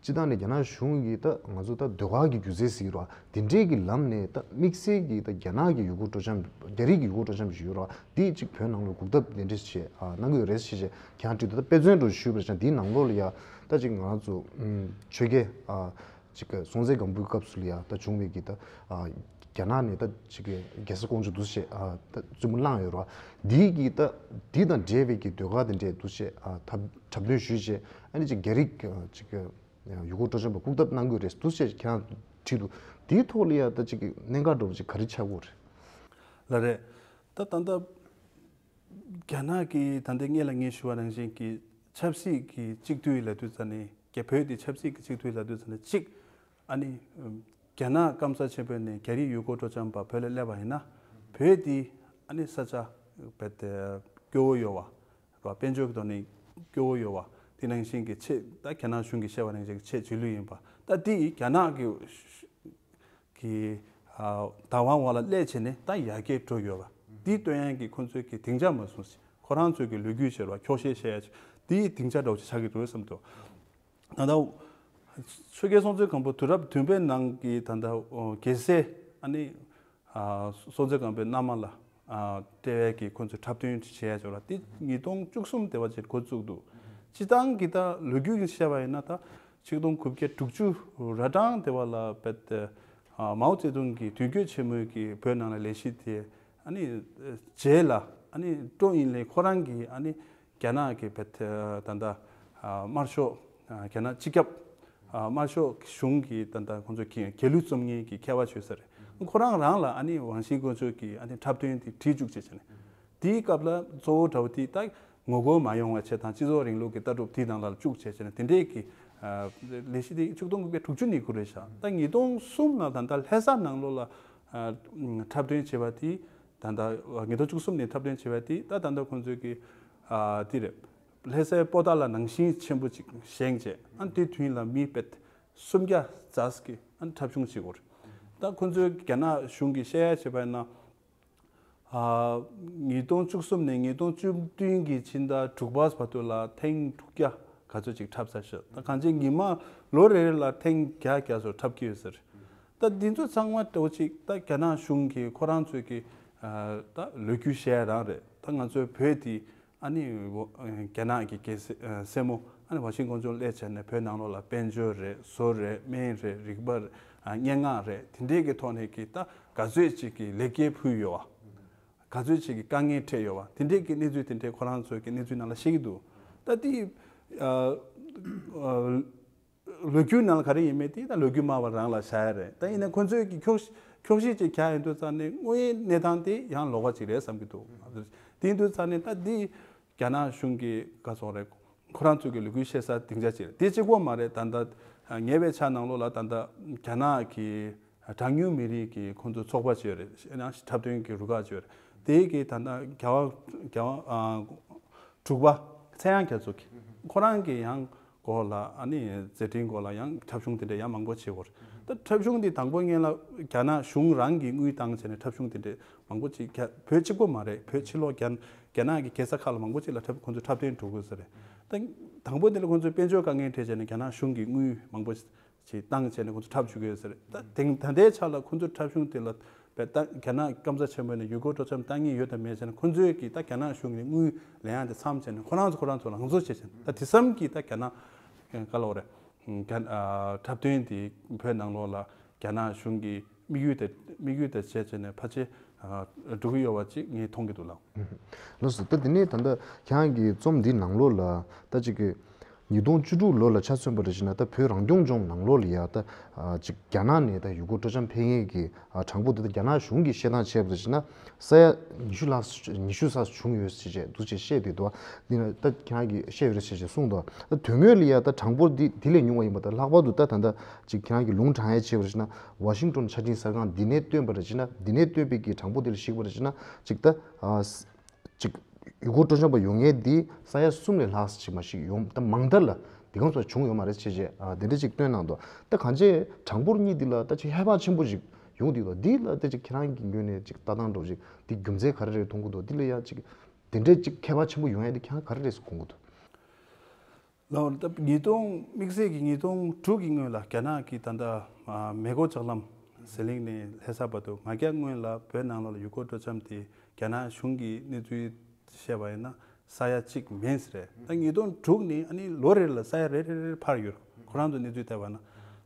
སྤྱི་བཏང་ནས་རྒྱ་ནག་གཞུང་གིས་ད་ང་ཚོ་ད་ཟློས་གར་གྱི་སྒྱུ་རྩལ་ཟེར་གྱི་རེད་བ། དེ་འདྲའི་གི་ལམ་ནས་ད་དམིགས་བསལ་གྱི་ད་རྒྱ་ནག་གི་ཡུལ་སྐོར་སྤྲོ་འཆམ་རྒྱ་རིགས་ཀྱི་ཡུལ་སྐོར་སྤྲོ་འཆམ་ཞིག་ཡོད་རེད་བ། དེ་ཅིག་བོད་ནང་ལ་འགུག་ཐབས་དེ་འདྲ་ཞིག་ཨ་གནང་གི་ཡོད་རེད་ཞེས་ཁྱེད་རང་བྲིས་འདུག་ད་དཔེ་མཚོན་འདྲ་ཞུས་པ་ཡིན་ན་དེའི་ནང་ལོགས་ལ་ཡ་ད་ཅིག་ང་ཚོ་ཨུམ་ཆོས་རྒྱལ་ཨ་ཅིག་གི་སྲོང་བཙན་སྒམ་པོའི་སྐབས་སུ་ལ་ཡ་ད་བྱུང་བའི་གི་ད་ཨ་རྒྱ་ནག་ནས་ད་ཅིག་གི་རྒྱལ་ས་ཀོང་ཇོ་འདུག་སེ་ཨ་ད་བཙུན་མོ་བླངས་ཡོད་རེད་བ། འདིའི་གི་ད་འདི་དང་འབྲེལ་བའི་གི་ཟློས་གར་དེ་འདྲས་འདུག་སེ་ཨ་འཁྲབ་འཁྲབ་སྟོན་ཞུས་བྱས་ཨ་ནི་ཅིག་རྒྱ་རིགས་ཨ་ཅིག་གི་ཡང་ཡུལ་སྐོར་སྤྲོ་འཆམ་པ་བཀུག་ཐབས་གནང་གི་ཡོད་རེད་འདུག་ཅེས་ཁྱེད་རང་བྲིས་འདུག་དེའི་ཐོག་ལ་ཡང་ད་ཅིག་གི་གནད་འགག་འདྲ་བོ་ཅིག་ག་རེ་ཆགས་ཀྱི་ཡོད་རེད། ལགས་རེད། ད་ད་ལྟ་རྒྱ་ནག་གིས་ད་ལྟ་སྔོན་ལ་ངས་ཞུ་བ་ནང་བཞིན་གྱི་ཆབ་སྲིད་ཀྱི་གཅིག་སྡུད་ལབ་དུས་ཙ་ནས་རྒྱ་བོད་དེ་ཆབ་སྲིད་ཀྱི་གཅིག་སྡུད་ལབ་དུས་ཙ་ནས་གཅིག་ཨ་ནི་རྒྱ་ནག་སྐམ་ས་ཆེན་པོ་ནས་རྒྱ་རིགས་ཡུལ་སྐོར་སྤྲོ་འཆམ་པ་བོད་ལ་སླེབས་པ་ཡིན་ན་བོད་དེ་ཨ་ནི་ས་ཆ་རྦད་དེ་སྐྱོ་བོ་ཡོད་པ། རེད་བ། དཔལ་འབྱོར་གྱི་ཐོག་ནས་སྐྱོ་བོ་ཡོད་པ། དེ་ནང་བཞིན་གྱི་ཆེས་ད་རྒྱ་ནག་གཞུང་གིས་བཤད་པ་ནང་བཞིན་གྱི་ཆེས་རྗེས་ལུས་ཡིན་པ། ད་དེ་རྒྱ་ནག་གི་གི་ཨ་བདག་དབང་འོག་ལ་སླེབས་བྱས་ནས་ད་ཡར་རྒྱས་འགྲོ་ཡོད་པ། དེ་སྟོན་ཡག་གི་ཁོང་ཚོས་ཀྱི་སྡིངས་ཆ་མ་བཟུང་ཞིག་ཁོ་རང་ཚོས་ཀྱི་ལོ་རྒྱུས་བཤད་རེད་བ། འཁྱོག་བཤད་བཤད་ཡག་དེ་སྡིངས་ཆ་འདྲ་བོ་ཅིག་ཆགས་ཀྱི་འདུག་བསམ་འདུག་ད་ལྟ་ཆོས་རྒྱལ་སྲོང་བཙན་སྒམ་པོ་དུས་རབས་བདུན་པའི་ནང་གི་ད་ལྟ་རྒྱལ་སྲས་ཨ་ནི། ཨ་སྲོང་བཙན་སྒམ་པོའི་མནའ་མ་ལ་ཨ་སྤྲད་ཡས་ཀྱི་ཁོང་ཚོས་འཁྲབ་སྟོན་བྱེད་ཡས་ཅིག་ཡོད་རེད་བ། དེ་ཉིས་སྟོང་བཅུ་གསུམ་དེ་བ་ཅིག་འགོ་བཙུགས་འདུག་སྤྱི་བཏང་གི་ད་ལོ་རྒྱུས་ཀྱི་བཤད་པ་ཡིན་ན་ད་ཆིག་སྟོང་དགུ་བརྒྱ་དྲུག་ཅུ་ར་གྲངས་དེ་བ་ལ་རྦད་དེ་ མའོ་ཙེ་ཏུང་གི་དུས་འགྱུར་ཆེན་མོའི་གི་བོད་ནང་ལ་ལས་གཞི་དེ་ཨ་ནི་རྗེས་ལ་ཨ་ནི་ཀྲོའུ་ཨིན་ལེ་ཁོ་རང་གིས་ཨ་ནི་རྒྱ་ནག་གི་བེད་ད་ལྟ་དམར་ཤོག་རྒྱ་ནག་སྤྱི་ཁྱབ་དམར་ཤོག་གཞུང་གི་ད་ལྟ་ཁོང་ཚོ་གི་རྒྱལ་གླུ་རྩོམ་མཁན་གྱི་མཁས་པ་ཞུ་ས་རེད། ཁོ་རང་རང་ལ་ཨ་ནི་ཝང་ཤིན་ཀོན་མཆོག་གིས་ཨ་ནི་འཁྲབ་སྟོན་དེ་བྲིས་བཅུག་བྱས་བྱས་ནས། དེའི་སྐབས་ལ་གཙོ་བོ་འདྲ་བོ་དེ་ད་ངོ་རྒོལ་མ་ཡོང་བའི་ཆེད་དང་སྤྱི་ཚོགས་རིང་ལུགས་ཀྱི་ལྟ་གྲུབ་དེའི་ནང་ལ་བཅུག་བྱས་བྱས་ནས་དེ་འདྲས་ཀྱི་ལས་གཞི་དེ་ཆིག་སྟོང་དགུ་བརྒྱ་དྲུག་ཅུ་ནས་དགུ་རེད་ཤག་ད་ཉིས་སྟོང་གསུམ་ལ་ད་ལྟ་ལྷ་ས་ནང་ལོགས་ལ་འཁྲབ་སྟོན་བྱས་པ་དེ་ད་ལྟ་ཉིས་སྟོང་བཅུ་གསུམ་ནས་འཁྲབ་སྟོན་བྱས་པ་དེ་ད་ད་ལྟ་ཁོང་ཚོས་ཀྱི་དེ་རེད། ལྷ་སའི་པོ་ཏཱ་ལ་ནང་བཞིན་ཆེན་པོ་ཅིག་བཞེངས་བྱས་ཨ་དེ་མདུན་ལ་མི་བེད་སུམ་བརྒྱ་ཙམ་གྱི་ཨ་འཁྲབ་གཞུང་བྱེད་དགོས་རེད། ད་ཁོང་ཚོས་རྒྱ་ནག་གཞུང་གིས་བཤད་ཡ་བྱས་པ་ཡིན་ན། ཉིས་སྟོང་བཅུ་གསུམ་ནས་ཉིས་སྟོང་བཅུ་བདུན་གྱི་ཕྱི་ཟླ་དྲུག་པ་བར་དུ་ལ་ཐེངས་དྲུག་བརྒྱ་ག་ཚོད་ཅིག་འཁྲབ་ཚར་ཤག་ད་གང་ཅི་ཉི་མ་ལོ་རེ་རེ་ལ་ཐེངས་བརྒྱ་བརྒྱ་ཚོ་འཁྲབ་ཀྱི་ཡོད་ཟེར། ད་འདི་ཚོ་ཚང་མ་འདྲ་བོ་ཅིག་ད་རྒྱ་ནག་གཞུང་གིས་ཁོ་རང་ཚོས་ཀྱི་ད་ལོ་རྒྱུས་བཤད་རང་རེད། ད་ང་ཚོའི་བོད་དེ་ཨ་ནི་རྒྱ་ནག་གི་རྒྱལ་སྲས་སྲས་མོ་ཨ་ནི་ཝ་ཤིང་ཀོན་ལྗོངས་སླེབས་བྱས་ནས་བོད་ནང་ལོགས་ལ་དཔལ་འབྱོར་རེད། བཟོ་རེད། སྨན་རེད། རིག་པ་རེད། སྙན་ངག་རེད། དེ་འདྲས་ཀྱི་ཐོག་ནས་ཀྱི་ད་ག་ཚོད་ཅིག་གི་ལེགས་སྐྱེས་ཕུལ་ཡོད་བ། ག་ཚོད་ཅིག་གི་དཀའ་ངལ་འཕྲད་ཡོད་བ། དེ་འདྲས་ཀྱི་གནས་ཚུལ་དེ་འདྲས་ཁོ་རང་ཚོའི་གི་གནས་ཚུལ་ནང་ལ་བཤད་ཀྱི་འདུག་ད་དེ་ལོ་རྒྱུས་ནང་ལ་ག་རེ་ཡིན་མེད་དེ་ད་ལོ་རྒྱུས་སྨྲ་བ་རང་ལ་བཞག་ཡ་རེད། ད་ཡིན་ན་ཁོ་ཚོས་ཀྱི་འཁྱོག་འཁྱོག་བཤད་ཅིག་རྒྱག་ཡོང་དུས་ཙང་ནས་དངོས་ཡོད་གནས་སྟངས་དེ་ཡང་ལོགས་ཀ་ཅིག་རེད་བསམ་གྱི་འདུག་དེ་ཡིན་དུས་ཙང་ནས་ད་འདི་རྒྱ་ནག་གཞུང་གི་ག་སོང་རེད། ཁོ་རང་ཚོས་ཀྱི་ལས་འགུལ་བཤད་ས་སྡིངས་ཆ་ཅིག་རེད། དེ་གཅིག་པོ་མ་རེད། ད་ལྟ་ཉེ་བའི་ཆར་ནང་ལོགས་ལ་ད་ལྟ་རྒྱ་ནག་གི་གྲངས་ཉུང་མི་རིགས་ཀྱི་ཁོང་ཚོ་ཚོགས་པ་ཅིག་ཡོད་རེད། ཡང་འཁྲབ་སྟོན་གྱི་རུ་ཁག་ཅིག་ཡོད་རེད། དེའི་གི་ད་ལྟ་རྒྱལ་བ་རྒྱལ་བ་དྲུག་པ་ཚངས་དབྱངས་རྒྱ་མཚོ་གི་ཁོ་རང་གི་ཡང་སྐོར་ལ་ཨ་ནི་མཛད་འཕྲིན་སྐོར་ལ་ཡང་འཁྲབ་གཞུང་དེ་འདྲ་ཡང་མང་པོ་བྱེད་དགོས་རེད། ད་འཁྲབ་གཞུང་འདི་དང་པོ་ཉིད་ལ་རྒྱ་ནག་གཞུང་རང་གིས་དངུལ་བཏང་བྱས་ནས་འཁྲབ་གཞུང་དེ་འདྲ་མང་པོ་ཅིག་རྒྱ་བོད་གཅིག་པོ་མ་རེད། བོད་ཕྱི་ལོགས་རྒྱ་རྒྱ་ནག་གི་རྒྱལ་ས་ཁག་ལ་མང་པོ་ཅིག་ལ་འཁྲབ་ཁོང་ཚོས་འཁྲབ་སྟོན་འགྲོ་དགོས་ས་རེད། ད་དང་པོ་འདི་ལ་ཁོང་ཚོས་དཔལ་འབྱོར་དཀའ་ངལ་འཕྲད་བྱས་ནས་རྒྱ་ནག་གཞུང་གིས་དངུལ་མང་པོ་ཅིག་བཏང་བྱས་ནས་ཁོང་ཚོ་འཁྲབ་བཅུག་གི་ཡོད་ས་རེད། ད་དེང་ད་ལྟའི་ཆ་ལ་ཁོང་ཚོ་འཁྲབ་གཞུང་དེ་ལ་བས་ད་རྒྱ་ནག་སྐམ་ས་ཆེན་པོ་ནས་ཡུལ་སྐོར་སྤྲོ་འཆམ་བཏང་མཁན་ཡོད་དམ་མེད་ཟེར་ན་ཁོང་ཚོས་ཀྱིས་ད་རྒྱ་ནག་གཞུང་གི་དངུལ་ལེན་ཡག་དེ་མཚམས་བྱས་ནས་ཁོ་རང་ཚོ་ཁོ་རང་ཚོ་ལང་ཚོ་བྱས་བྱས་ད་དེ་བསམ་གྱིས་ད་རྒྱ་ནག་ག་ལ་བ་རེད། རྒྱ་ཨ་འཁྲབ་སྟོན་དེ་བོད་ནང་ལོགས་ལ་རྒྱ་ནག་གཞུང་གི་དམིགས་ཡུལ་དེ་དམིགས་ཡུལ་དེ་བྱས་བྱས་ནས་ཕལ་ཆེར་ཨ་འགྲོ་གི་ཡོད་པ་ཅིག་ངས་མཐོང་གི་འདུག་ལགས། ལགས་སོ། ད་དེ་ནས་ད་ལྟ་ཁྱེད་རང་གི་རྩོམ་འདི་ནང་ལོགས་ལ་ད་ཅིག་གི་ཉིས་སྟོང་བཅུ་དྲུག་ལོ་ལ་ཆ་མཚོན་པ་རེད་ཅེ་ན། ད་བོད་རང་སྐྱོང་ལྗོངས་ནང་ལོགས་ལ་ཡ་ད་ཨ་ཅིག་རྒྱ་ནག་ནས་ད་ཡུལ་སྐོར་སྤྲོ་འཆམ་ཕེབས་མཁན་གྱི་ཨ་གྲངས་འབོར་དེ་ད་རྒྱ་ནག་གཞུང་གིས་བཤད་སྟངས་བྱས་པ་རེད་ཅེ་ན། ས་ཡ་ཉི་ཤུ་ལྷག་ཉི་ཤུ་ཙམ་བྱུང་ཡོད་ཅེས་བྱས་འདུག་ཅེས་བཤད་བསྡད་འདུག་འདི་ན་ད་ཁྱེད་རང་གིས་བཤད་ཡོད་རེད་ཅེས་བྱས་གསུངས་འདུག་ད་དོན་དངོས་ལ་ཡ་ད་གྲངས་འབོར་འདི་དེ་ལས་ཉུང་བ་ཡིན་པ་ད་ལྷག་པར་དུ་ད་ད་ལྟ་ཅིག་ཁྱེད་རང་གིས་ལུང་དྲངས་ཡ་བྱས་པ་རེད་ཅེ་ན། ཝ་ཤིང་ཏོན་ཆ་འཕྲིན་གསར་ཁང་འདི་ནས་བཏོན་པ་རེད་ཅེ་ན། འདི་ནས་བཏོན་པའི་གི་གྲངས་འབོར་འདི་ལ་གཞིགས་པ་རེད་ཅེ་ན། ཅིག་ད་ཨ་ཅིག་ཡུལ་སྐོར་སྤྲོ་འཆམ་པ་ཡོང་མཁན་འདི་ས་ཡ་གསུམ་ལས་ལྷག་ཅིག་མ་ཞིག་ཡོང་ད་མང་མཐའ་ལ་འདི་གང་ཙམ་བྱུང་ཡོད་མ་རེད་ཅེས་བྱས་ཨ་དེ་འདྲ་ཅིག་བཏོན་གནང་འདུག་ད་གང་ཅི་གྲངས་འབོར་གཉིས་འདི་ལ་ད་ཅིག་ཧེ་བག་ཆེན་པོ་ཞིག་ཡོང་འདུག་འདི་ལ་ད་ཅིག་ཁྱེད་རང་གི་ངོས་ནས་ཅིག་ལྟ་སྟངས་འདྲ་བོ་ཅིག་འདི་རྒྱུ་མཚན་ག་རེ་རེད་མཐོང་གི་འདུག་འདི་ལ་ཡ་ཅིག་དེ་འདྲའི་ཅིག་ཁྱད་པར་ཆེན་པོ་ཡོང་ཡ་དེ་ཁྱེད་རང་ག་རེ་རེད་ཟེར་དགོངས་ཀྱི་འདུག་ལགས་ད་ཉིས་སྟོང་དམིགས་བསལ་གྱི་ཉིས་སྟོང་དྲུག་གི་སྔོན་ལ་རྒྱ་ནག་གིས་ད་ལྟ་ཨ་མེ་འཁོར་ལྕགས་ལམ་ཟི་ལིང་ནས་ལྷ་ས་བར་དུ་ང་རྒྱལ་སྔོན་ལ་བོད་ནང་ལོགས་ལ་ཡུལ་སྐོར་སྤྲོ་འཆམ་དེ་རྒྱ་ནག་གཞུང་གི་གནས་ཚུལ་བཤད་པ་ཡིན་ན་ས་ཡ་གཅིག་མིན་ཟེར་རེད། ད་ཉིས་སྟོང་དྲུག་ནས་ཨ་ནི་ལོ་རེ་ལ་ས་ཡ་རེ་རེ་རེ་འཕར་ཡོད། ཁོ་རང་ཚོ་གནས་ཚུལ་བལྟས་པ་ན་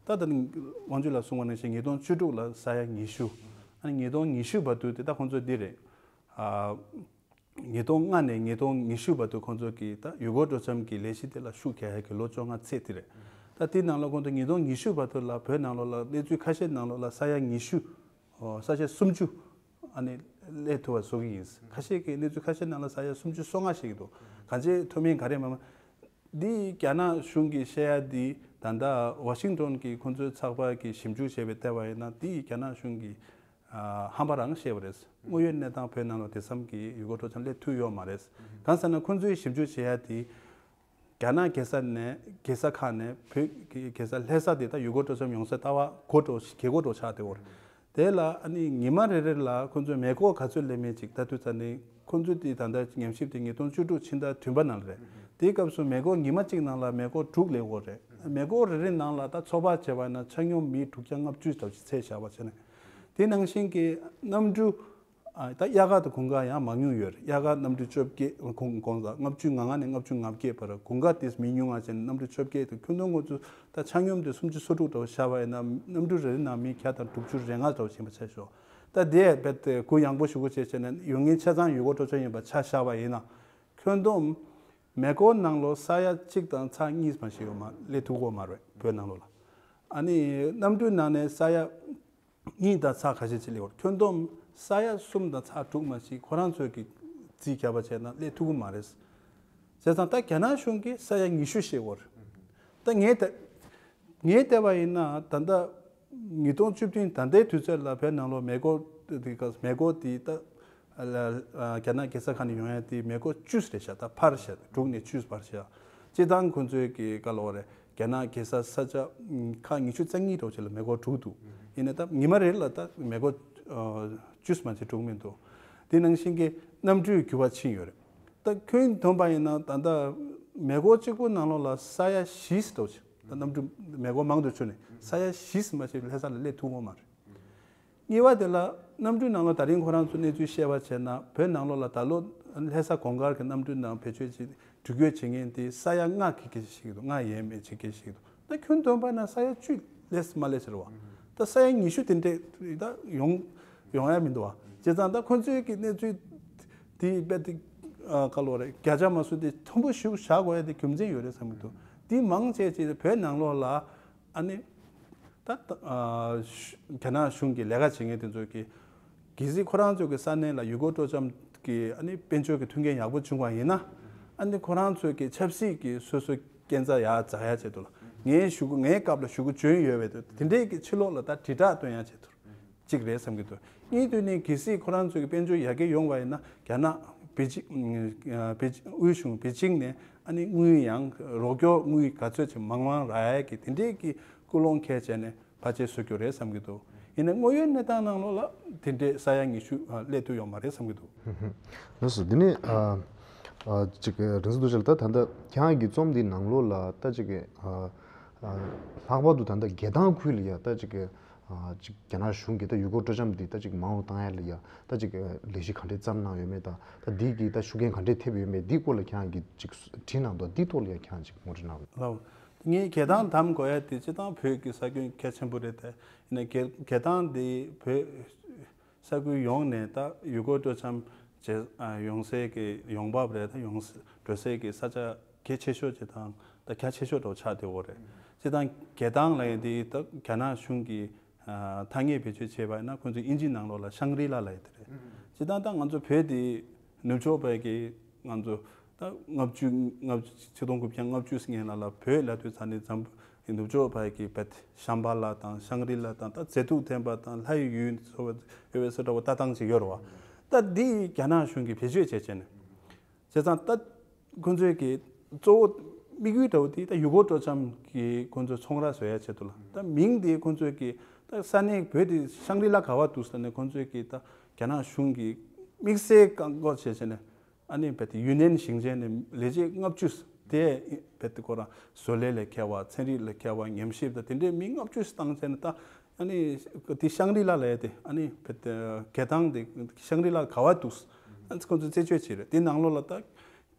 ད་ད་ནི་དབང་ཕྱུག་ལགས་གསུངས་པ་ནང་བཞིན་ཉིས་སྟོང་བཅུ་དྲུག་ལ་ས་ཡ་ཉི་ཤུ། ཨ་ནི་ཉིས་སྟོང་ཉི་ཤུ་བར་དུ་དེ་ད་ཁོང་ཚོ་འདི་རེད། ཨ། ཉིས་སྟོང་ལྔ་ནས་ཉིས་སྟོང་ཉི་ཤུ་བར་དུ་ཁོང་ཚོ་གིས་ད་ཡུལ་སྐོར་སྤྲོ་འཆམ་གྱི་ལས་གཞི་དེ་ལ་ཤུགས་རྒྱག་ཡག་གི་ལོ་བཅོ་ལྔ་ཚད་དེ་རེད། ད་དེ་ནང་ལ་ཁོང་ཚོ་ཉིས་སྟོང་ཉི་ཤུ་བར་དུ་ལ་བོད་ནང་ལོགས་ལ་གནས་ཚུལ་ཁ་ཤས་ནང་ལོགས་ལ་ས་ཡ་ཉི་ཤུ། ཨོ་ས་ཡ་སུམ་ཅུ། ཨ་ནི་སླེབས་ཐུབ་པ་བཟོ་གི་ཡིན། ཁ་ཤས་ཀྱི་གནས་ཚུལ་ཁ་ཤས་ནང་ལ་ས་ཡ་སུམ་ཅུ་སོ་ལྔ་བཤད་ཀྱི་འདུག་གང་ཅི་མཐོ་དམན་ག་རེ་མ་མ། འདི་རྒྱ་ནག་གཞུང་གིས་བཤད་ཡ་འདི་ད་ལྟ་ཝ་ཤིང་ཏོན་གྱི་ཁོང་ཚོའི་ཚགས་པར་གྱི་ཞིབ་འཇུག་བྱས་པའི་ལྟ་བ་ཡིན་ན་འདི་རྒྱ་ནག་གཞུང་གིས་ཨ་ཧམ་པ་རང་བཤད་པ་རེད། དངོས་ཡོད་གནས་སྟངས་བོད་ནང་ལ་དེ་ཙམ་གྱི་ཡུལ་སྐོར་སྤྲོ་འཆམ་སླེབས་ཐུབ་ཡོད་མ་རེད། གང་ཟེར་ན་ཁོང་ཚོའི་ཞིབ་འཇུག་བྱེད་ཡ་དེ་རྒྱ་ནག་རྒྱལ་ས་ནས་རྒྱལ་ས་ཁག་ནས་བོད་ཀྱི་རྒྱལ་ས་ལྷ་ས་དེ་ད་ཡུལ་སྐོར་སྤྲོ་འཆམ་ཡོང་ས་ལྟ་བ་གོ་འགྲོ་རྒྱལ་སྒོ་འགྲོ་ཆགས་བསྡད་ཡོད་རེད། དེ་ལ་ཨ་ནི་ཉི་མ་རེ་རེ་ལ་ཁོང་ཚོས་མེ་འཁོར་ག་ཚོད་སླེབས་མིན་ཅིག་ལྟ་དུས་ཙ་ནས་ཁོང་ཚོས་དེ་ད་ལྟ་ཉམས་ཞིབ་དེ་ཉིས་སྟོང་བཅུ་དྲུག་ཕྱི་ཟླ་བདུན་པ་ནང་ལ་རེད། དེའི་སྐབས་སུ་མེ་འཁོར་ཉི་མ་གཅིག་ནང་ལ་མེ་འཁོར་དྲུག་སླེབས་ཡོད་རེད། མེ་འཁོར་རེ་རེ་ནང་ལ་ད་ཚོད་དཔག་བྱས་པ་ཡིན་ན་ཆ་སྙོམས་མི་དྲུག་བརྒྱ་ལྔ་བཅུ་ཙམ་ཞིག་ཚད་བཞག་པ་བྱས་ནས། དེ་ནང་བཞིན་གྱི་གནམ་གྲུ་ ཨ། ད་དབྱར་ཁ་དང་དགུན་ཁ་ཡང་མང་ཉུང་ཡོད་རེད། དབྱར་ཁ་གནམ་གྲུ་བཅོ་བརྒྱད། གུང་གུང་ཟླ་ལྔ་བཅུ་ང་ལྔ་ནས་ལྔ་བཅུ་ང་བརྒྱད་བར། དགུན་ཁ་དེ་མི་ཉུང་བ་བྱས་ནས་གནམ་གྲུ་བཅོ་བརྒྱད་དང་། ཁྱོན་བསྡོམས་ང་ཚོ་ད་ཆ་སྙོམས་དེ་སུམ་ཅུ་སོ་དྲུག་འདྲ་བོ་བཞག་པ་ཡིན་ན། གནམ་གྲུ་རེ་རེ་ནང་མི་བརྒྱ་དང་དྲུག་ཅུ་རེ་ལྔ་འདྲ་བོ་ཕྱིན་པ་ཆ་བཞག་ད་དེ་རྦད་དེ་གུ་ཡངས་པོ་ཞུ་དགོས་བྱས་བྱས་ནས་ཡོང་མཁན་ཆ་ཚང་ཡུལ་སྐོར་སྤྲོ་འཆམ་ཡིན་པ་ཆ་བཞག་པ་ཡིན་ན། ཁྱོན་བསྡོམས་མེ་འཁོར་ནང་ལོགས་ས་ཡ་གཅིག་དང་ཚེག་གཉིས་མ་ཞིག་ཡོད་མ། སླེབས་ཐུབ་ཀྱི་ཡོད་མ་རེད། བོད་ནང་ལོགས་ལ། ཨ་ནི་གནམ་གྲུའི་ནང་ནས་ས་ཡ་གཉིས་དང་ཚེག་ཁ་ཤས་ཅིག་སླེབས་ཡོད་རེད། ཁྱོན་བསྡོམས་ས་ཡ་གསུམ་དང་ཚེག་དྲུག་མ་ཞིག་ཁོ་རང་ཚོས་ཀྱི་རྩིས་བརྒྱབ་པ་བྱས་ན་སླེབས་ཐུབ་ཀྱི་མ་རེད། བྱས་ཙང་ད་རྒྱ་ནག་གཞུང་གིས་ས་ཡ་ཉི་ཤུ་བཤད་ཡོད་རེད། ད་ངས་ད་ངས་བལྟས་པ་ཡིན་ན། ད་ལྟ་ཉིས་སྟོང་བཅུ་བདུན་ད་ལྟའི་དུས་ཚོད་ལ་བོད་ནང་ལོགས་མེ་འཁོར་དེ་ག་མེ་འཁོར་དེ་ད་ལ་ལ་རྒྱ་ནག་རྒྱལ་ས་ཁག་ནས་ཡོང་ཡ་དེ་མེ་འཁོར་བཅུ་རེད་ཤག་ད་ཕར་ཤག་དྲུག་ནས་བཅུ་ཕར་ཤག་སྤྱིར་བཏང་ཁོང་ཚོའི་གི་ག་ལབ་དགོས་རེད། རྒྱ་ནག་རྒྱལ་ས་ས་ཆ་ཁག་ཉི་ཤུ་རྩ་གཉིས་འདྲ་བོ་ཅིག་ལ་མེ་འཁོར་དྲུག་འདུག་ཡིན་ནའི་ད་ཉི་མ་རེ་ལ་ད་མེ་འཁོར་ཨ་བཅུ་མ་ཅིག་འགྲོ་གི་མི་འདུག་དེ་ནང་བཞིན་གྱི་གནམ་གྲུའི་འགྱུར་བ་ཕྱིན་ཡོད་རེད། ད་ཁྱོན་བསྡོམས་པ་ཡིན་ན་ད་ལྟ་མེ་འཁོར་གཅིག་པུ་ནང་ལོགས་ལ་ས་ཡ་བཞི་འདྲ་བོ་ཅིག་ད་གནམ་གྲུ་མེ་འཁོར་མང་དུ་ཚུད་ནས་ས་ཡ་བཞི་མ་ཅིག་ལྷ་ས་ལ་སླེབས་ཐུབ་ཀྱི་ཡོད་མ་རེད། གཉིས་པ་དེ་ལ་གནམ་གྲུའི་ནང་ལོགས་ད་རིང་ཁོ་རང་ཚོ་གནས་ཚུལ་བཤད་པ་བྱས་ན། བོད་ནང་ལོགས་ལ་ད་ལོ་ལྷ་ས་གོང་དཀར་གྱི་གནམ་གྲུའི་ནང་བེད་སྤྱོད་བྱེད་འགྲུལ་སྐྱོད་བྱེད་མཁན་དེ་ས་ཡ་ལྔ་གི་སྐད་ཆ་བཤད་ཀྱི་འདུག་ལྔ་ཡས་མས་ཅིག་སྐད་ཆ་བཤད་ཀྱི་འདུག་ད་ཁྱོན་བསྡོམས་པ་ན་ས་ཡ་བཅུ་ལས་མ་སླེབས་ཟེར་བ། ད་ས་ཡ་ཉི་ཤུ་དེ་འདྲས་ད་ཡོང་ཡོང་ཡ་མི་འདུག་བ། བྱས་ཙང་ད་ཁོང་ཚོའི་གི་གནས་ཚུལ་དེ་རྦད་དེ་ཨ་ག་ལབ་དགོས་རེད། བརྒྱ་ཆ་མ་སུ་དེ་མཐོན་པོ་ཞིག་བཞག་དགོས་ཡ་དེ་རྒྱུ་མཚན་ཡོད་རེད་བསམ་གྱི་འདུག་དེ་མང་ཆེ་ཆེ་བོད་ནང་ལོགས་ལ་ཨ་ནི། ད་ལྟ་ཨ་ཤུ་རྒྱ་ནག་གཞུང་གི་ལས་ཀ་བྱེད་མཁན་དེ་ཚོ་གིས་གལ་སྲིད་ཁོ་རང་ཚོ་གི་ས་གནས་ལ་ཡུལ་སྐོར་སྤྲོ་འཆམ་གྱི་ཨ་ནི་དཔལ་འབྱོར་གྱི་མཐུན་རྐྱེན་ཡག་པོ་བྱུང་བ་ཡིན་ན། ཨ་ནི་ཁོ་རང་ཚོ་གི་ཆབ་སྲིད་ཀྱི་སོ་སོའི་སྐྱོན་ཆ་ཡར་འཛེག་ཡ་ཆེད་དུ་ལ། ངའི་ཞུ་སྒོ་ངའི་སྐབས་ལ་ཞུ་སྒོ་བྱོན་ཡོད་པའི་དེ་འདྲའི་གི་ཕྱི་ལོགས་ལ་ད་དྲིལ་བསྒྲགས་སྟོན་ཡ་ཆེད་དུ་གཅིག་རེད་བསམ་གྱི་འདུག་གཉིས་དུས་ནས་གལ་སྲིད་ཁོ་རང་ཚོ་གི་དཔལ་འབྱོར་ཡར་རྒྱས་ཡོང་བ་ཡིན་ན། རྒྱ་ནག་པེ་ཅིང་པེ་ཅིང་དབུས་གཞུང་པེ་ཅིང་ནས་ཨ་ནི་དངུལ་ཡང་རོགས་སྐྱོར་དངུལ་ག་ཚོད་ཅིག་མང་མང་རག་ཡ་གི་དེ་འདྲའི་གི་ཀུན་སློང་འཁྱེར་བྱས་ནས་ཕལ་ཆེར་བཟོ་རྒྱུ་རེད་བསམ་གྱི་འདུག་ཡིན་ནའི་དངོས་ཡོད་གནས་སྟངས་ནང་ལོགས་ལ་དེ་འདྲའི་ས་ཡ་ཉི་ཤུ་ཨ་སླེབས་ཐུབ་ཡོད་མ་རེད་བསམ་གྱི་འདུག་ལགས་སོ། འདི་ནི་ཨ་ཨ་ཅིག་རིག་འཛིན་རྡོ་རྗེ་ལགས། ད་ད་ལྟ་ཁྱེད་རང་གི་རྩོམ་འདིའི་ནང་ལོགས་ལ་ད་ཅིག་ཨ་ཨ་ལྷག་པར་དུ་ད་ལྟ་རྒྱལ་ཐང་ཁུལ་ལ་ཡ་ད་ཅིག་ཨ་ཅིག་རྒྱ་ནག་གཞུང་གིས་ད་ཡུལ་སྐོར་སྤྲོ་འཆམ་འདི་ད་ཅིག་མང་རུ་བཏང་ཡ་ལ་ཡ་ད་ཅིག་ལས་གཞི་ག་འདྲས་བརྩམས་གནང་ཡོད་མེད་དང་། ད་འདི་གིས་ད་ཤུགས་རྐྱེན་ག་འདྲས་ཐེབས་ཡོད་མེད། འདི་སྐོར་ལ་ཁྱེད་རང་གིས་ཅིག་བྲིས་གནང་འདུག་འདི་ཐོག་ལ་ཡ་ཁྱེད་རང་ཅིག་ངོ་སྤྲོད་གནང་རོགས། ལགས། ངས་རྒྱལ་ཐང་དམ་དགོས་ཡ་དེ་སྤྱིར་བཏང་བོད་ཀྱི་ས་ཁུལ་གལ་ཆེན་པོ་རེད་དེ། ཡིན་ནའི་རྒྱལ་རྒྱལ་ཐང་འདི་བོད་ས་ཁུལ་ཡོངས་ནས་ད་ཡུལ་སྐོར་སྤྲོ་འཆམ་བྱེད་ཨ་ཡོང་སའི་གི་ཡོང་འབབ་རེད། ད་ཡོང་ས་འགྲོ་སའི་གི་ས་ཆ་གལ་ཆེ་ཤོས་ཅིག་དང་ད་རྒྱ་ཆེ་ཤོས་འདྲ་བོ་ཆགས་བསྡད་ཡོད་རེད། སྤྱིར་བཏང་རྒྱལ་ཐང་ལབ་ཡ་འདི་ད་རྒྱ་ནག་གཞུང་གིས་ཨ་ཐ་སྙད་བེད་སྤྱོད་བྱས་པ་ཡིན་ན། ཁོང་ཚོས་དབྱིན་ཇིའི་ནང་ལོགས་ལ་ཤང་རི་ལ་ལབ་ཡ་དེ་རེད། སྤྱིར་བཏང་ད་ང་ཚོ་བོད་དེ་ནུབ་ཕྱོགས་པའི་གི་ང་ཚོ་ད་ལྔ་བཅུ་ལྔ་བཅུ་ཆིག་སྟོང་དགུ་བརྒྱ་ལྔ་བཅུ་ཟིན་ལ་ལ་བོད་ལབ་དུས་ཙ་ནས་འཛམ་ནུབ་ཕྱོགས་པའི་གི་བེད་ཤམ་བྷ་ལ་དང་ཤང་རི་ལ་དང་ད་མཛེས་སྡུག་ལྡན་པ་དང་ལྷ་ཡི་ཡུལ་སོགས་པ་ཡོད་པའི་བཟོ་འདྲ་བོ་ལྟ་སྟངས་ཅིག་ཡོད་རེད་བ། ད་འདི་རྒྱ་ནག་གཞུང་གིས་བེད་སྤྱོད་བྱས་བྱས་ནས། བྱས་ཙང་ད་ཁོང་ཚོའི་གི་གཙོ་བོ་དམིགས་ཡུལ་འདྲ་བོ་དེ་ད་ཡུལ་སྐོར་སྤྲོ་འཆམ་གྱི་ཁོང་ཚོའི་ཚོང་ར་བཟོ་ཡ་ཆེད་དུ་ལ། ད་མིང་དེ་ཁོང་ཚོའི་གི་ད་ས་གནས་བོད་དེ་ཤང་རི་ལ་ག་བ་འདུག་ཟེར་ནས་ཁོང་ཚོའི་གི་ད་རྒྱ་ནག་གཞུང་གི་དམིགས་བསལ་བཀག་འགོག་བྱས་བྱས་ནས། ཨ་ནི་བེད་དེ་ཡུན་ནན་ཞིང་ཆེན་ནས་ལས་བྱེད་ལྔ་བཅུ་དེ་བེད་དེ་ཁོ་རང་བཟོ་ལས་ལ་མཁས་པ། ཚན་རིག་ལ་མཁས་པ། ཉམས་ཞིབ་དང་དེ་འདྲའི་མི་ལྔ་བཅུ་བཏང་བྱས་ནས། ད་ཨ་ནི་དེ་ཤང་རི་ལ་ལབ་ཡ་དེ་ཨ་ནི་བེད་དེ་རྒྱལ་ཐང་དེ་ཤང་རི་ལ་ག་བ་འདུག་ཨ་ནི་ཁོང་ཚོས་རྩད་གཅོད་བྱས་རེད། དེ་ནང་ལོགས་ལ་ད་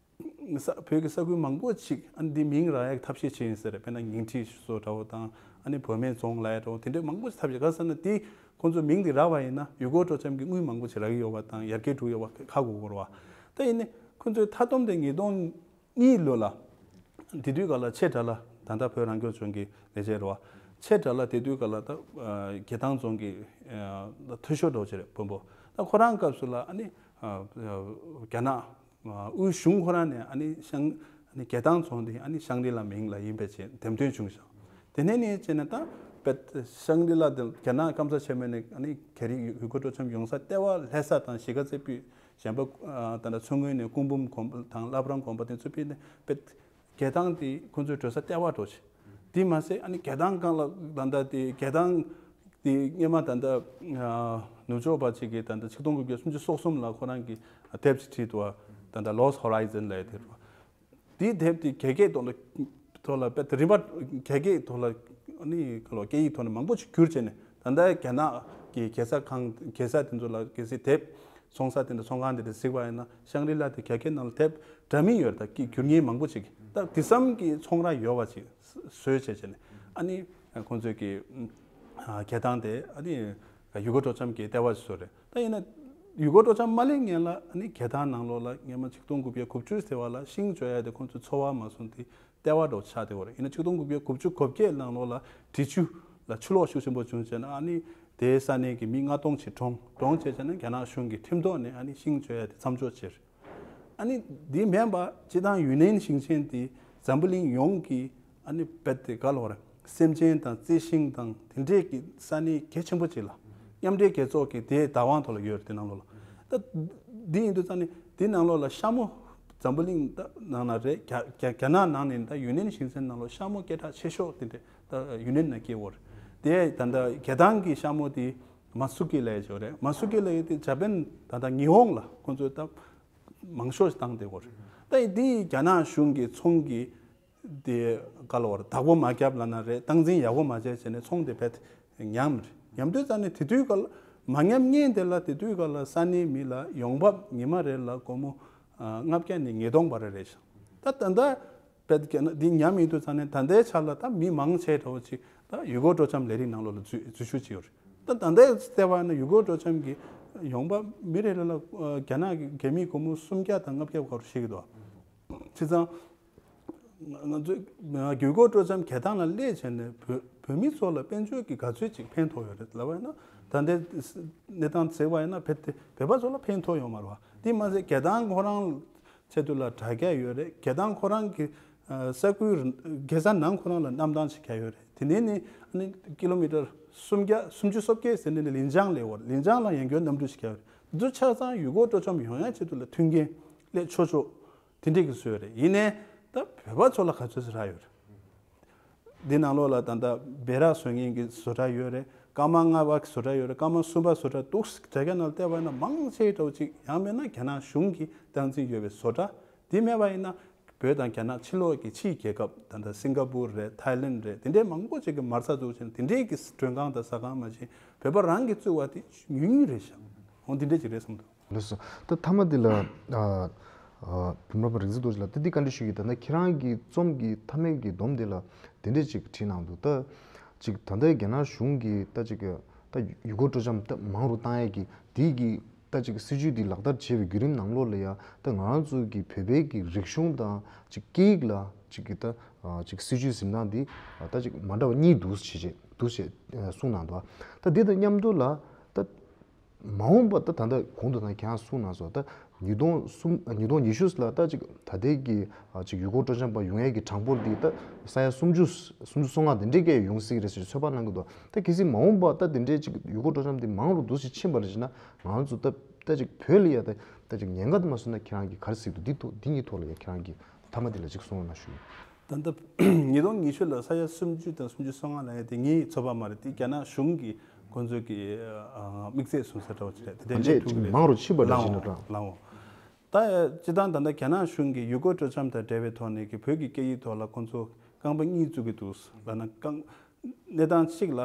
ས་བོད་ཀྱི་ས་ཁུལ་མང་པོ་ཅིག་ཨ་ནི་འདི་མིང་རག་ཡག་ཐབས་ཤེས་བྱས་ཡིན་ཟེར་རེད། དཔེར་ན་ཉིང་ཁྲི་བཟོ་འདྲ་བོ་དང་། ཨ་ནི་བོད་སྨད་རྫོང་ལབ་ཡ་འདྲ་བོ་དེ་འདྲའི་མང་པོ་ཅིག་ཐབས་ཤེས། ག་ཟེར་ན་དེ་ཁོང་ཚོ་མིང་འདི་རག་པ་ཡིན་ན་ཡུལ་སྐོར་སྤྲོ་འཆམ་གྱི་དངུལ་མང་པོ་ཅིག་རག་གི་ཡོད་པ་དང་། ཡར་རྒྱས་འགྲོ་གི་ཡོད་པ་ཧ་གོ་དགོས་རེད་བ། ད་ཡིན་ནའི་ཁོང་ཚོའི་མཐའ་སྡོམ་དེ་ཉིས་སྟོང་གཉིས་ལོ་ལ། དེ་དུས་སྐབས་ལ་ཆེ་དགྲ་ལྷ། ད་ལྟ་བོད་རང་སྐྱོང་ལྗོངས་ཀྱི་ལས་བྱེད་རེད་བ། ཆེ་དགྲ་ལྷ་དེ་དུས་སྐབས་ལ་ད་ཨ་རྒྱལ་ཐང་རྫོང་གི་ཨ་འཐུས་ཤོར་འདྲ་བོ་ཅིག་རེད། དཔོན་པོ། ད་ཁོ་རང་སྐབས་སུ་ལ་ཨ་ནི་ཨ་རྒྱ་ནག་ཨ་དབུས་གཞུང་ཁོ་རང་ནས་ཨ་ནི་ཤང་ཨ་ནི་རྒྱལ་ཐང་རྫོང་དེ་ཨ་ནི་ཤང་རི་ལ་མིང་ལ་ཡིན་པའི་ཆེད་འདེམས་ཐོན་བྱུང་ཤག་དེ་ནས་ནི་བྱས་ནས་ད་བེད་ཤང་རི་ལ་དེ་རྒྱ་ནག་སྐམ་ས་ཆེན་མོ་ནས་ཨ་ནི་རྒྱ་རིགས་ཡུལ་སྐོར་སྤྲོ་འཆམ་ཡོང་ས་ལྟེ་བ་ལྷ་ས་དང་གཞིས་ཀ་རྩེ་ཕུད། གཞན་པ་ཨ་ད་ལྟ་མཚོ་སྔོན་ནས་སྐུ་འབུམ་དགོན་པ་དང་བླ་བྲང་དགོན་པ་དེ་ཚོ་ཕུད་ནས་བེད། རྒྱལ་ཐང་དེ་ཁོང་ཚོའི་འགྲོ་ས་ལྟེ་བ་འདྲ་བོ་ཅིག་དེ་མ་ཟད་ཨ་ནི་རྒྱལ་ཐང་སྒང་ལ་ད་ལྟ་དེ་རྒྱལ་ཐང་དེ་སྔོན་མ་ད་ལྟ་ཨ་ནུབ་ཕྱོགས་པ་ཅིག་གིས་ད་ལྟ་ཆིག་སྟོང་དགུ་བརྒྱ་སུམ་ཅུ་སོ་གསུམ་ལ་ཁོ་རང་གིས་དེབ་ཅིག་བྲིས་འདུག་བ། ད་ལྟ་Lost Horizon ལབ་ཡ་དེ་རེད་བ། དེའི་དེབ་དེ་རྒྱ་སྐད་ཐོག་ལ་ཐོག་ལ་དཔེ་རིམ་པ་རྒྱ་སྐད་ཐོག་ལ་ཨ་ནི་ག་ལོ་སྐད་ཡིག་ཐོག་ནས་མང་པོ་ཅིག་བསྒྱུར་བྱས་ནས། ད་ལྟ་རྒྱ་ནག་གི་རྒྱལ་ས་ཁང་རྒྱལ་ས་དེ་ཚོ་ལ་གལ་སྲིད་དེབ་ ཚོང་ས་དེ་འདྲ་ཚོང་ཁང་དེ་འདྲ་གཟིགས་པ་ཡིན་ན་ཤང་རི་ལ་དེ་རྒྱ་སྐད་ནང་ལ་དེབ་འདྲ་མིན་ཡོད་རེད། ད་ཀི་སྒྱུར་མཁན་མང་པོ་ཅིག་ད་དེ་ཙམ་གྱི་ཚོང་ར་ཡོད་པ་ཅིག་བཟོས་བྱས་བྱས་ནས་ཨ་ནི་ཁོང་ཚོས་ཀྱི་རྒྱལ་ཐང་དེ་ཨ་ནི་ཡུལ་སྐོར་སྤྲོ་འཆམ་གྱི་ལྟེ་བ་ཞིག་བཟོས་རེད། ད་ཡིན་ན་ཡུལ་སྐོར་སྤྲོ་འཆམ་མ་སླེབས་སྔོན་ལ་ཨ་ནི་རྒྱལ་ཐང་ནང་ལོགས་ལ་སྔོན་མ་ཆིག་སྟོང་དགུ་བརྒྱ་དགུ་བཅུ་ཟེར་བ་ལ་ཤིང་བཅོ་ཡ་དེ་ཁོང་ཚོའི་འཚོ་བ་མ་སོང་དེ་ལྟེ་བ་འདྲ་བོ་ཆགས་བསྡད་ཡོད་རེད། ཡིན་ན་ཆིག་སྟོང་དགུ་བརྒྱ་དགུ་བཅུ་གོ་བརྒྱད་ནང་ལོགས་ལ་འབྲི་ཆུ་ལ་ཆུ་ལོག་ཤུགས་ཆེན་པོ་བྱུང་བྱས་ན་ཨ་ནི་དེའི་ས་གནས་ཀྱི་མི་ལྔ་སྟོང་ཅིག་གྲོངས། གྲོངས་བྱས་བྱས་ན་རྒྱ་ནག་གཞུང་གིས་ཁྲིམས་ཐོག་ནས་ཨ་ནི་ཤིང་བཅོ་ཡ་དེ་མཚམས་འཇོག་བྱས་རེད། ཨ་ནི་འདི་མིན་པ་སྤྱིར་བཏང་ཡུན་ནན་ཞིང་ཆེན་དེ་འཛམ་བུ་གླིང་ཡོངས་ཀྱི་ཨ་ནི་རྦད་དེ་ག་ལབ་དགོས་རེད། སེམས་ཅན་དང་རྩི་ཤིང་དང་དེ་འདྲས་ཀྱི་ས་གནས་གལ་ཆེན་པོ་ཅིག་ལ་མཉམ་འབྲེལ་རྒྱལ་ཚོགས་ཀྱི་དེའི་བདག་དབང་ཐོག་ལ་ཡོད་རེད། དེ་ནང་ལོགས་ལ་ད་འདི་ཡིན་དུས་ཙང་ནི་དེ་ནང་ལོགས་ལ་ཤ་མོ་འཛམ་བུ་གླིང་ད་ནང་ན་རེད། རྒྱ་རྒྱ་རྒྱ་ནག་ནང་ནས་ད་ཡུན་ནན་ཞིང་ཆེན་ནང་ལོགས་ཤ་མོ་སྐད་གྲགས་ཆེ་ཤོས་དེ་འདྲས་ད་ཡུན་ནན་ན་སྐྱེ་བོ་རེད། དེ་ད་ལྟ་རྒྱལ་ཐང་གི་ཤ་མོ་དེ་མ་སུ་ཀི་ལབ་ཡ་ཅིག་ཡོད་རེད། མ་སུ་ཀི་ལབ་ཡ་དེ་ཇ་པན་ད་ལྟ་ཉི་ཧོང་ལ་ཁོང་ཚོས་ད་མང་ཤོས་ཤིག་བཏང་བསྡད་ཡོད་རེད། ད་འདི་རྒྱ་ནག་གཞུང་གི་ཚོང་གི་དེ་ག་ལབ་དགོས་རེད། བདག་པོ་མ་བརྒྱབ་ལབ་ན་རེད། སྟངས་འཛིན་ཡག་པོ་མ་བྱས་བྱས་ནས་ཚོང་དེ་རྦད་དེ་ཉམས་རེད། ཉམས་དུས་ཙང་ནས་དེ་དུས་སྐབས་ལ་མ་ཉམས་སྔོན་དེ་ལ་དེ་དུས་སྐབས་ལ་ས་གནས་མི་ལ་ཡོང་འབབ་ཉི་མ་རེ་ལ་སྒོར་མོ་ལྔ་བརྒྱ་ནས་ཉིས་སྟོང་བར་རེ་རེད་ཤག་ད་ད་ལྟ་དཔེ་བརྒྱབ་ན་འདི་ཉམས་ཡིན་དུས་ཙང་ནས་ད་ལྟའི་ཆ་ལ་ད་མི་མང་ཆེ་འདྲ་བོ་ཅིག་ད་ཡུལ་སྐོར་སྤྲོ་འཆམ་ལས་རིགས་ནང་ལོགས་ལ་འཛུལ་འཛུལ་ཞུགས་བྱས་ཡོད་རེད། ད་ད་ལྟའི་ལྟ་བ་ན་ཡུལ་སྐོར་སྤྲོ་འཆམ་གྱི་ཡོང་འབབ་མི་རེ་རེ་ལ་ཨ་རྒྱ་ནག་གི་རྒྱ་མིའི་སྒོར་མོ་སུམ་བརྒྱ་དང་ལྔ་བརྒྱ་བར་བཤད་ཀྱི་འདུག་བྱས་ཙང་ང་ཚོས་ཡུལ་སྐོར་སྤྲོ་འཆམ་རྒྱལ་ཐང་ལ་སླེབས་བྱས་ནས་བོད་བོད་མི་ཚོ་ལ་དཔལ་འབྱོར་གྱི་ག་ཚོད་ཅིག་ཕན་ཐོགས་ཡོད་རེད་ལབ་པ་ཡིན་ན། ད་ལྟའི་གནས་སྟངས་གཟིགས་པ་ཡིན་ན་བོད་དེ་བོད་པ་ཚོ་ལ་ཕན་ཐོགས་ཡོད་མ་རེད་བ། དེ་མ་ཟད་རྒྱལ་ཐང་ཁོ་རང་ཆེད་དུ་ལ་དྲ་རྒྱ་ཡོད་རེད། རྒྱལ་ཐང་ཁོ་རང་གི་ས་ཁུལ་རྒྱལ་ས་ནང་ཁོ་རང་ལ་གནམ་ཐང་ཞིག་རྒྱག་ཡོད་རེད། དེ་ནས་ནི་ཨ་ནི་ཀི་ལོ་མི་ཊར་སུམ་བརྒྱ་སུམ་ཅུ་སོ་བརྒྱད་ཟེར་ནས་ནི་ལིན་ཅང་ལ་ཡོད་རེད། ལིན་ཅང་ལ་ཡང་སྐྱོན་གནམ་གྲུ་ཞིག་རྒྱག་ཡོད་རེད། འདི་ཚོ་ཆ་ཚང་ཡུལ་སྐོར་སྤྲོ་འཆམ་ཡོང་ཡ་ཆེད་དུ་ལ་མཐུན་རྐྱེན་སླེབས་ཆོག་ཆོག་དེ་འདྲས་ཀྱི་བཟོས་རེད། ཡིན་ནའི་ད་བོད་པ་ཚོ་ལ་ག་ཚོད་ཟེར་རག་ཡོད་རེད། འདི་ནང་ལོགས་ལ་ད་ལྟ་སྦི་རག་བཟོ་མཁན་གྱི་བཟོ་གྲྭ་ཡོད་རེད། སྐར་མ་ལྔ་པ་བཟོ་གྲྭ་ཡོད་རེད། སྐར་མ་གསུམ་པ་བཟོ་གྲྭ་འདུག་དྲ་རྒྱ་ནང་བལྟས་པ་ཡིན་ན་མང་ཆེ་འདྲ་བོ་ཅིག་ཡང་མིན་ན་རྒྱ་ནག་གཞུང་གིས་སྟངས་འཛིན་ཡོད་པའི་བཟོ་གྲྭ། དེ་མེད་པ་ཡིན་ན་བོད་དང་རྒྱ་ནག་ཕྱི་ལོགས་ཀྱི་ཕྱིའི་རྒྱལ་ཁབ་ད་ལྟ་སིང་ག་པུར་རེད། ཐའི་ལེན་རེད། དེ་འདྲའི་མང་པོ་ཅིག་གི་མ་རྩ་འཛུགས་བྱས་ནས་དེ་འདྲའི་གི་མགྲོན་ཁང་དང་ཟ་ཁང་མ་བྱས་བོད་པ་རང་གིས་བཙུགས་པ་དེ་ཉུང་ཉུང་རེད་ཤག་འོ་དེ་འདྲ་ཅིག་རེད་བསམ་འདུག་ལགས་སོ། ད་མཐའ་མ་འདི་ལ་ཨ་ཨ་བུམ་པ་རིག་འཛིན་རྡོ་རྗེ་ལགས་ད་འདི་བཀའ་འདྲི་ཞུ་གི། ད་ནི་ཁྱེད་རང་གི་རྩོམ་གྱི་མཐའ་མའི་གི་སྡོམ་འདི་ལ་དེ་འདྲས་ཅིག་བྲིས་གནང་འདུག་ད་ཅིག་ད་ལྟའི་རྒྱ་ནག་གཞུང་གིས་ད་ཅིག་ད་ཡུལ་སྐོར་སྤྲོ་འཆམ་ད་མང་རུ་བཏང་ཡས་ཀྱི་དེའི་གི་ད་ཅིག་སྲིད་ཇུས་འདི་ལག་བསྟར་བྱེད་པའི་བརྒྱུད་རིམ་ནང་ལོགས་ལ་ཡ་ད་ང་རང་ཚོ་གི་བོད་པའི་གི་རིག་གཞུང་དང་ཅིག་སྐད་ཡིག་ལ་ཅིག་གི་ད་ཅིག་སྲིད་ཇུས་འཛིན་སྟངས་འདི་ད་ཅིག་མ་འདྲ་བ་གཉིས་འདུག་ཞེས་བྱས་འདུག་ཞེས་གསུངས་གནང་འདུག་ད་འདི་དང་མཉམ་དུ་ལ་ད། མ་འོངས་པ་ད་ད་ལྟ་གོང་དུ་ད་ཁྱེད་རང་གསུངས་གནང་སོང་། ད་ཉིས་སྟོང་གསུམ་ཉིས་སྟོང་ཉི་ཤུ་ལ་ད་ཅིག་ད་ལྟའི་གི་ཅིག་ཡུལ་སྐོར་སྤྲོ་འཆམ་པ་ཡོང་ཡས་ཀྱི་གྲངས་འབོར་འདི་ད་ས་ཡ་སུམ་ཅུ་སུམ་ཅུ་སོ་ལྔ་དེ་འདྲས་ཀྱི་ཡོང་སྲིད་ཀྱི་རེད་ཟེར་ཚོད་དཔག་གནང་གི་འདུག་ད་གལ་སྲིད་མ་འོངས་པ་ད་དེ་འདྲས་ཅིག་ཡུལ་སྐོར་སྤྲོ་འཆམ་འདི་མང་རུ་འདུག་སེ་ཕྱིན་པ་རེད་ཟེར་ན་ང་རང་ཚོ་ད་ད་ཅིག་བོད་ལ་ཡ་ད་ད་ཅིག་ཉེན་ཁ་དེ་མ་སོང་ན་ཁྱེད་རང་གིས་ག་རེ་གཟིགས་འདུག་འདི་ཐོག་འདི་གཉིས་ཐོག་ལ་ཡ་ཁྱེད་རང་གིས་མཐའ་མ་འདི་ལ་ཅིག་གསུང་རོགས་གནང་ཞུ། ད་ལྟ་ཉིས་སྟོང་ཉི་ཤུ་ལ་ས་ཡ་སུམ་ཅུ་དང་སུམ་ཅུ་སོ་ལྔ་ལ་ཡ་དེ་ངའི་ཚོད་དཔག་མ་རེད། དེ་རྒྱ་ནག་གཞུང་གིས་ཁོང་ཚོས་ཀྱི་དམིགས་ཚད་བཟུང་ས་འདྲ་བོ་ཅིག་རེད། དེ་འདྲའི་ཅིག་ཐུག་གི་རེད། མང་རུ་ཕྱིན་པ་རེད་ལའོ་ཅེས་ནས་ལའོ། ད་སྤྱིར་བཏང་ད་ལྟ་རྒྱ་ནག་གཞུང་གིས་ཡུལ་སྐོར་སྤྲོ་འཆམ་དང་འབྲེལ་བའི་ཐོག་ནས་ཀྱི་བོད་ཀྱི་སྐད་ཡིག་ཐོག་ལ་ཁོང་ཚོ་རྐང་པ་གཉིས་བཙུགས་ཀྱི་འདུག་ལབ་ན་རྐང་གནས་སྟངས་གཅིག་ལ་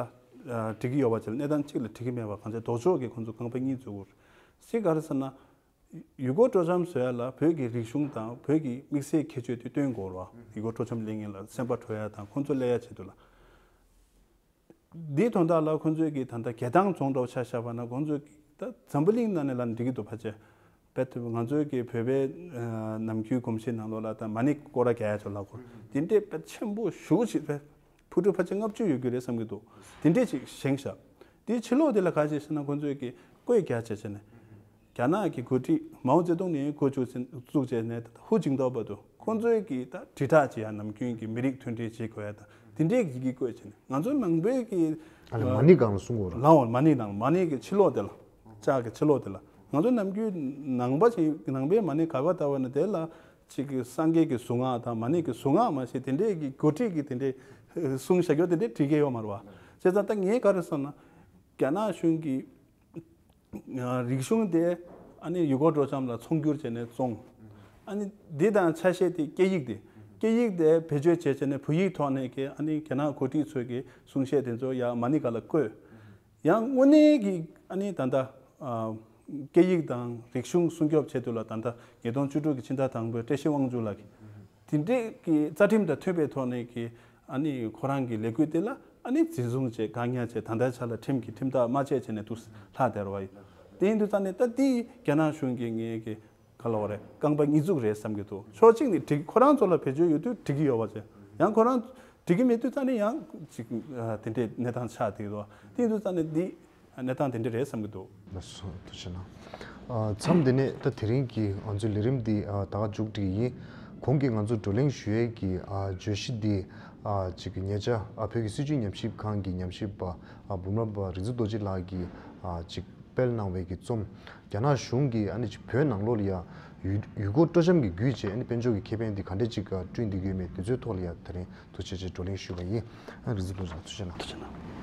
འགྲིག་གི་ཡོད་པ་ཅིག་ལ་གནས་སྟངས་གཅིག་ལ་འགྲིག་གི་མེད་པ་གང་ཆེ་ལྡོག་ཕྱོགས་ཀྱི་ཁོང་ཚོ་རྐང་པ་གཉིས་བཙུགས་ཡོད་རེད། གཅིག་ག་རེ་ཟེར་ན། ཡུལ་སྐོར་སྤྲོ་འཆམ་བཟོ་ཡ་ལ་བོད་ཀྱི་རིག་གཞུང་དང་བོད་ཀྱི་དམིགས་བསལ་ཁྱད་ཆོས་དེ་སྟོན་དགོས་རེད་བ། ཡུལ་སྐོར་སྤྲོ་འཆམ་སླེབས་མཁན་ལ་སེམས་པ་དྲོ་ཡ་དང་ཁོང་ཚོ་སླེབས་ཡ་ཆེད་དུ་ལ། འདིའི་དོན་དག་ལ་ཁོང་ཚོས་ཀྱི་ད་ལྟ་རྒྱལ་ཐང་རྫོང་འདྲ་བོ་ཆ་བཞག་པ་ན་ཁོང་ཚོས་ཀྱི་ད་འཛམ་བུ་གླིང་ནང་ནས་ལབ་ན་འགྲིག་གི་འདུག་ཕལ་ཆེར། དཔེ་དེ་ང་ཚོའི་གི་བོད་པའི་ནམ་རྒྱུན་གོམས་གཤིས་ནང་ལོགས་ལ་ད་མ་ཎི་སྐོར་ར་རྒྱག་ཡ་ཆོག་ལབ་དགོས་དེ་འདྲའི་དཔེ་ཆེན་པོ་ཞེ་པོ་ཅིག་དཔེ། ཕུ་ཁྲུ་ཕལ་ཆེར་ལྔ་བཅུ་ཡོད་རྒྱུ་རེད་བསམ་གྱི་འདུག་དེ་འདྲས་ཅིག་བཞེངས་བཞག་དེའི་ཕྱི་ལོགས་དེ་ལ་ག་རེ་བྱས་ཟེར་ན་ཁོང་ཚོས་ཀྱི་བཀོད་རྒྱ་བྱས་བྱས་ནས། རྒྱ་ནག་གི་འགོ་ཁྲིད་མའོ་ཙེ་ཏུང་ནས་འགོ་བཙུགས་བཙུགས་བྱས་ནས་ཧུ་ཅིང་ཏའོ་བར་དུ་ཁོང་ཚོས་ཀྱི་ད་དྲིལ་བསྒྲགས་བྱེད་ཡ་ནམ་རྒྱུན་གྱི་མི་རིགས་མཐུན་སྒྲིལ་བྱེད་དགོས་ཡ་དང་དེ་འདྲས་ཀྱི་ཡི་གེ་བཀོད་བྱས་ནས་ང་ཚོ་ནང་པའི་གི་ཨ་ལས་མ་ཎི་སྒང་ལ་གསུང་དགོས་རེད། ལའོ་མ་ཎི་ནང་མ་ཎི་གི་ཕྱི་ལོགས་དེ་ལ་ལྕགས་ཀྱི་ཕྱི་ལོགས་དེ་ལ་ང་ཚོ་ནམ་རྒྱུན་ནང་པ་ཞིག་ནང་པའི་མ་ཎི་ག་པར་བཏབ་པ་ན་དེ་ལ། གཅིག་གི་སངས་རྒྱས་ཀྱི་གཟུངས་སྔགས་དང་མ་ཎི་གི་གཟུངས་སྔགས་མ་ཞེས་དེ་འདྲས་ཀྱི་འགོ་ཁྲིད་ཀྱི་དེ་འདྲས་གསུང་བཞག་རྒྱུ་དེ་འདྲས་བྲིས་ཀྱི་ཡོད་མ་རེད་བ། བྱས་ཙང་ད་ངས་ག་རེ་བསམ་ན། རྒྱ་ནག་གཞུང་གི་རིག་གཞུང་དེ་ཨ་ནི་ཡུལ་སྐོར་སྤྲོ་འཆམ་ལ་ཚོང་བསྒྱུར་བྱས་ནས་བཙོང་། ཨ་ནི་འདི་དང་ཆ་ཤས་དེ་སྐད་ཡིག་དེ་སྐད་ཡིག་དེ་བེད་སྤྱོད་བྱས་བྱས་ནས་བོད་ཡིག་ཐོག་ནས་ཀྱི་ཨ་ནི་རྒྱ་ནག་འགོ་ཁྲིད་ཚོས་ཀྱི་གསུང་བཤད་དེ་ཚོ་ཡང་མ་ཎི་སྒང་ལ་བཀོད། ཡང་དངོས་གནས་ཀྱི་ཨ་ནི་ད་ལྟ་ཨ་ སྐད་ཡིག་དང་རིག་གཞུང་སྲུང་སྐྱོབ་ཆེད་དུ་ལ་ད་ལྟ་ཉིས་སྟོང་བཅུ་དྲུག་གི་ཕྱི་ཟླ་དང་པོའི་བཀྲ་ཤིས་དབང་ཕྱུག་ལགས་ཀྱིས་དེ་འདྲའི་གི་རྩ་ཁྲིམས་དང་མཐུན་པའི་ཐོག་ནས་ཀྱི་ཨ་ནི་ཁོ་རང་གི་ལས་འགུལ་དེ་ལ་ཨ་ནི་འཛིན་བཟུང་བྱས་དཀའ་ངལ་བྱས་ད་ལྟའི་ཆ་ལ་ཁྲིམས་ཀྱི་ཁྲིམས་ཐག་མ་བཅད་བྱས་ནས་འདུག་ལྷག་བསྡད་ར་བ་ཡིན། དེ་ཡིན་དུས་ཙང་ནས་ད་དེ་རྒྱ་ནག་གཞུང་གིས་ངས་ཀྱི་ག་ལ་བ་རེད། རྐང་པ་གཉིས་བཙུགས་རེད་བསམ་གྱི་འདུག་ཕྱོགས་གཅིག་ནས་འགྲིག་ཁོ་རང་ཚོ་ལ་བེད་སྤྱོད་ཡོད་དུས་འགྲིག་གི་ཡོད་པ་བྱས། ཡང་ཁོ་རང་འགྲིག་གི་མེད་དུས་ཙང་ནས་ཡང་ཅིག་ཨ་དེ་འདྲའི་གནས་སྟངས་ཆགས་བསྡད་ཀྱི་འདུག་དེ་ཡིན་དུས་ཙང་ནས་འདི་གནས་སྟངས་དེ་འདྲ་རེད་བསམ་གྱི་འདུག་ལགས་སོ། ཐུགས་རྗེ་གནང་། ཨ་མཚམས་འདི་ནས་ད་དེ་རིང་གི་ང་ཚོའི་ལས་རིམ་འདི་ཨ་ད་ག་མཇུག་སྒྲིལ་གྱི་ཡིན། གོང་གི་ང་ཚོ་བགྲོ་གླེང་ཞུ་ཡས་ཀྱི་ཨ་བརྗོད་གཞི་འདི་ཨ་ཅིག་ཉེ་ཆར་ཨ་བོད་ཀྱི་སྲིད་བྱུས་ཉམས་ཞིབ་ཁང་གི་ཉམས་ཞིབ་པ་ཨ་འབུམ་རམས་པ་རིག་འཛིན་རྡོ་རྗེ་ལགས་ཀྱིས་ཨ་ཅིག་སྤེལ་གནང་བའི་གི་རྩོམ། རྒྱ་ནག་གཞུང་གིས་ཨ་ནི་ཅིག་བོད་ནང་ལོགས་ལ་ཡ་ཡུལ་ཡུལ་སྐོར་སྤྲོ་འཆམ་གྱི་བརྒྱུད་བྱས་ཨ་ནི་དཔལ་འབྱོར་གྱི་ཁེ་ཕན་འདི་ག་འདྲས་ཅིག་བསྐྲུན་བསྡད་ཀྱི་ཡོད་མེད་དེ་ཚོའི་ཐོག་ལ་ཡ་དེ་རིང་ཐུགས་རྗེ་ཆེ་བགྲོ་གླེང་ཞུས་པ་ཡིན། ཨ་རིག་འཛིན་རྡོ་རྗེ་ལགས་ཐུགས་རྗེ་གནང་། ཐུགས་རྗེ་གནང་།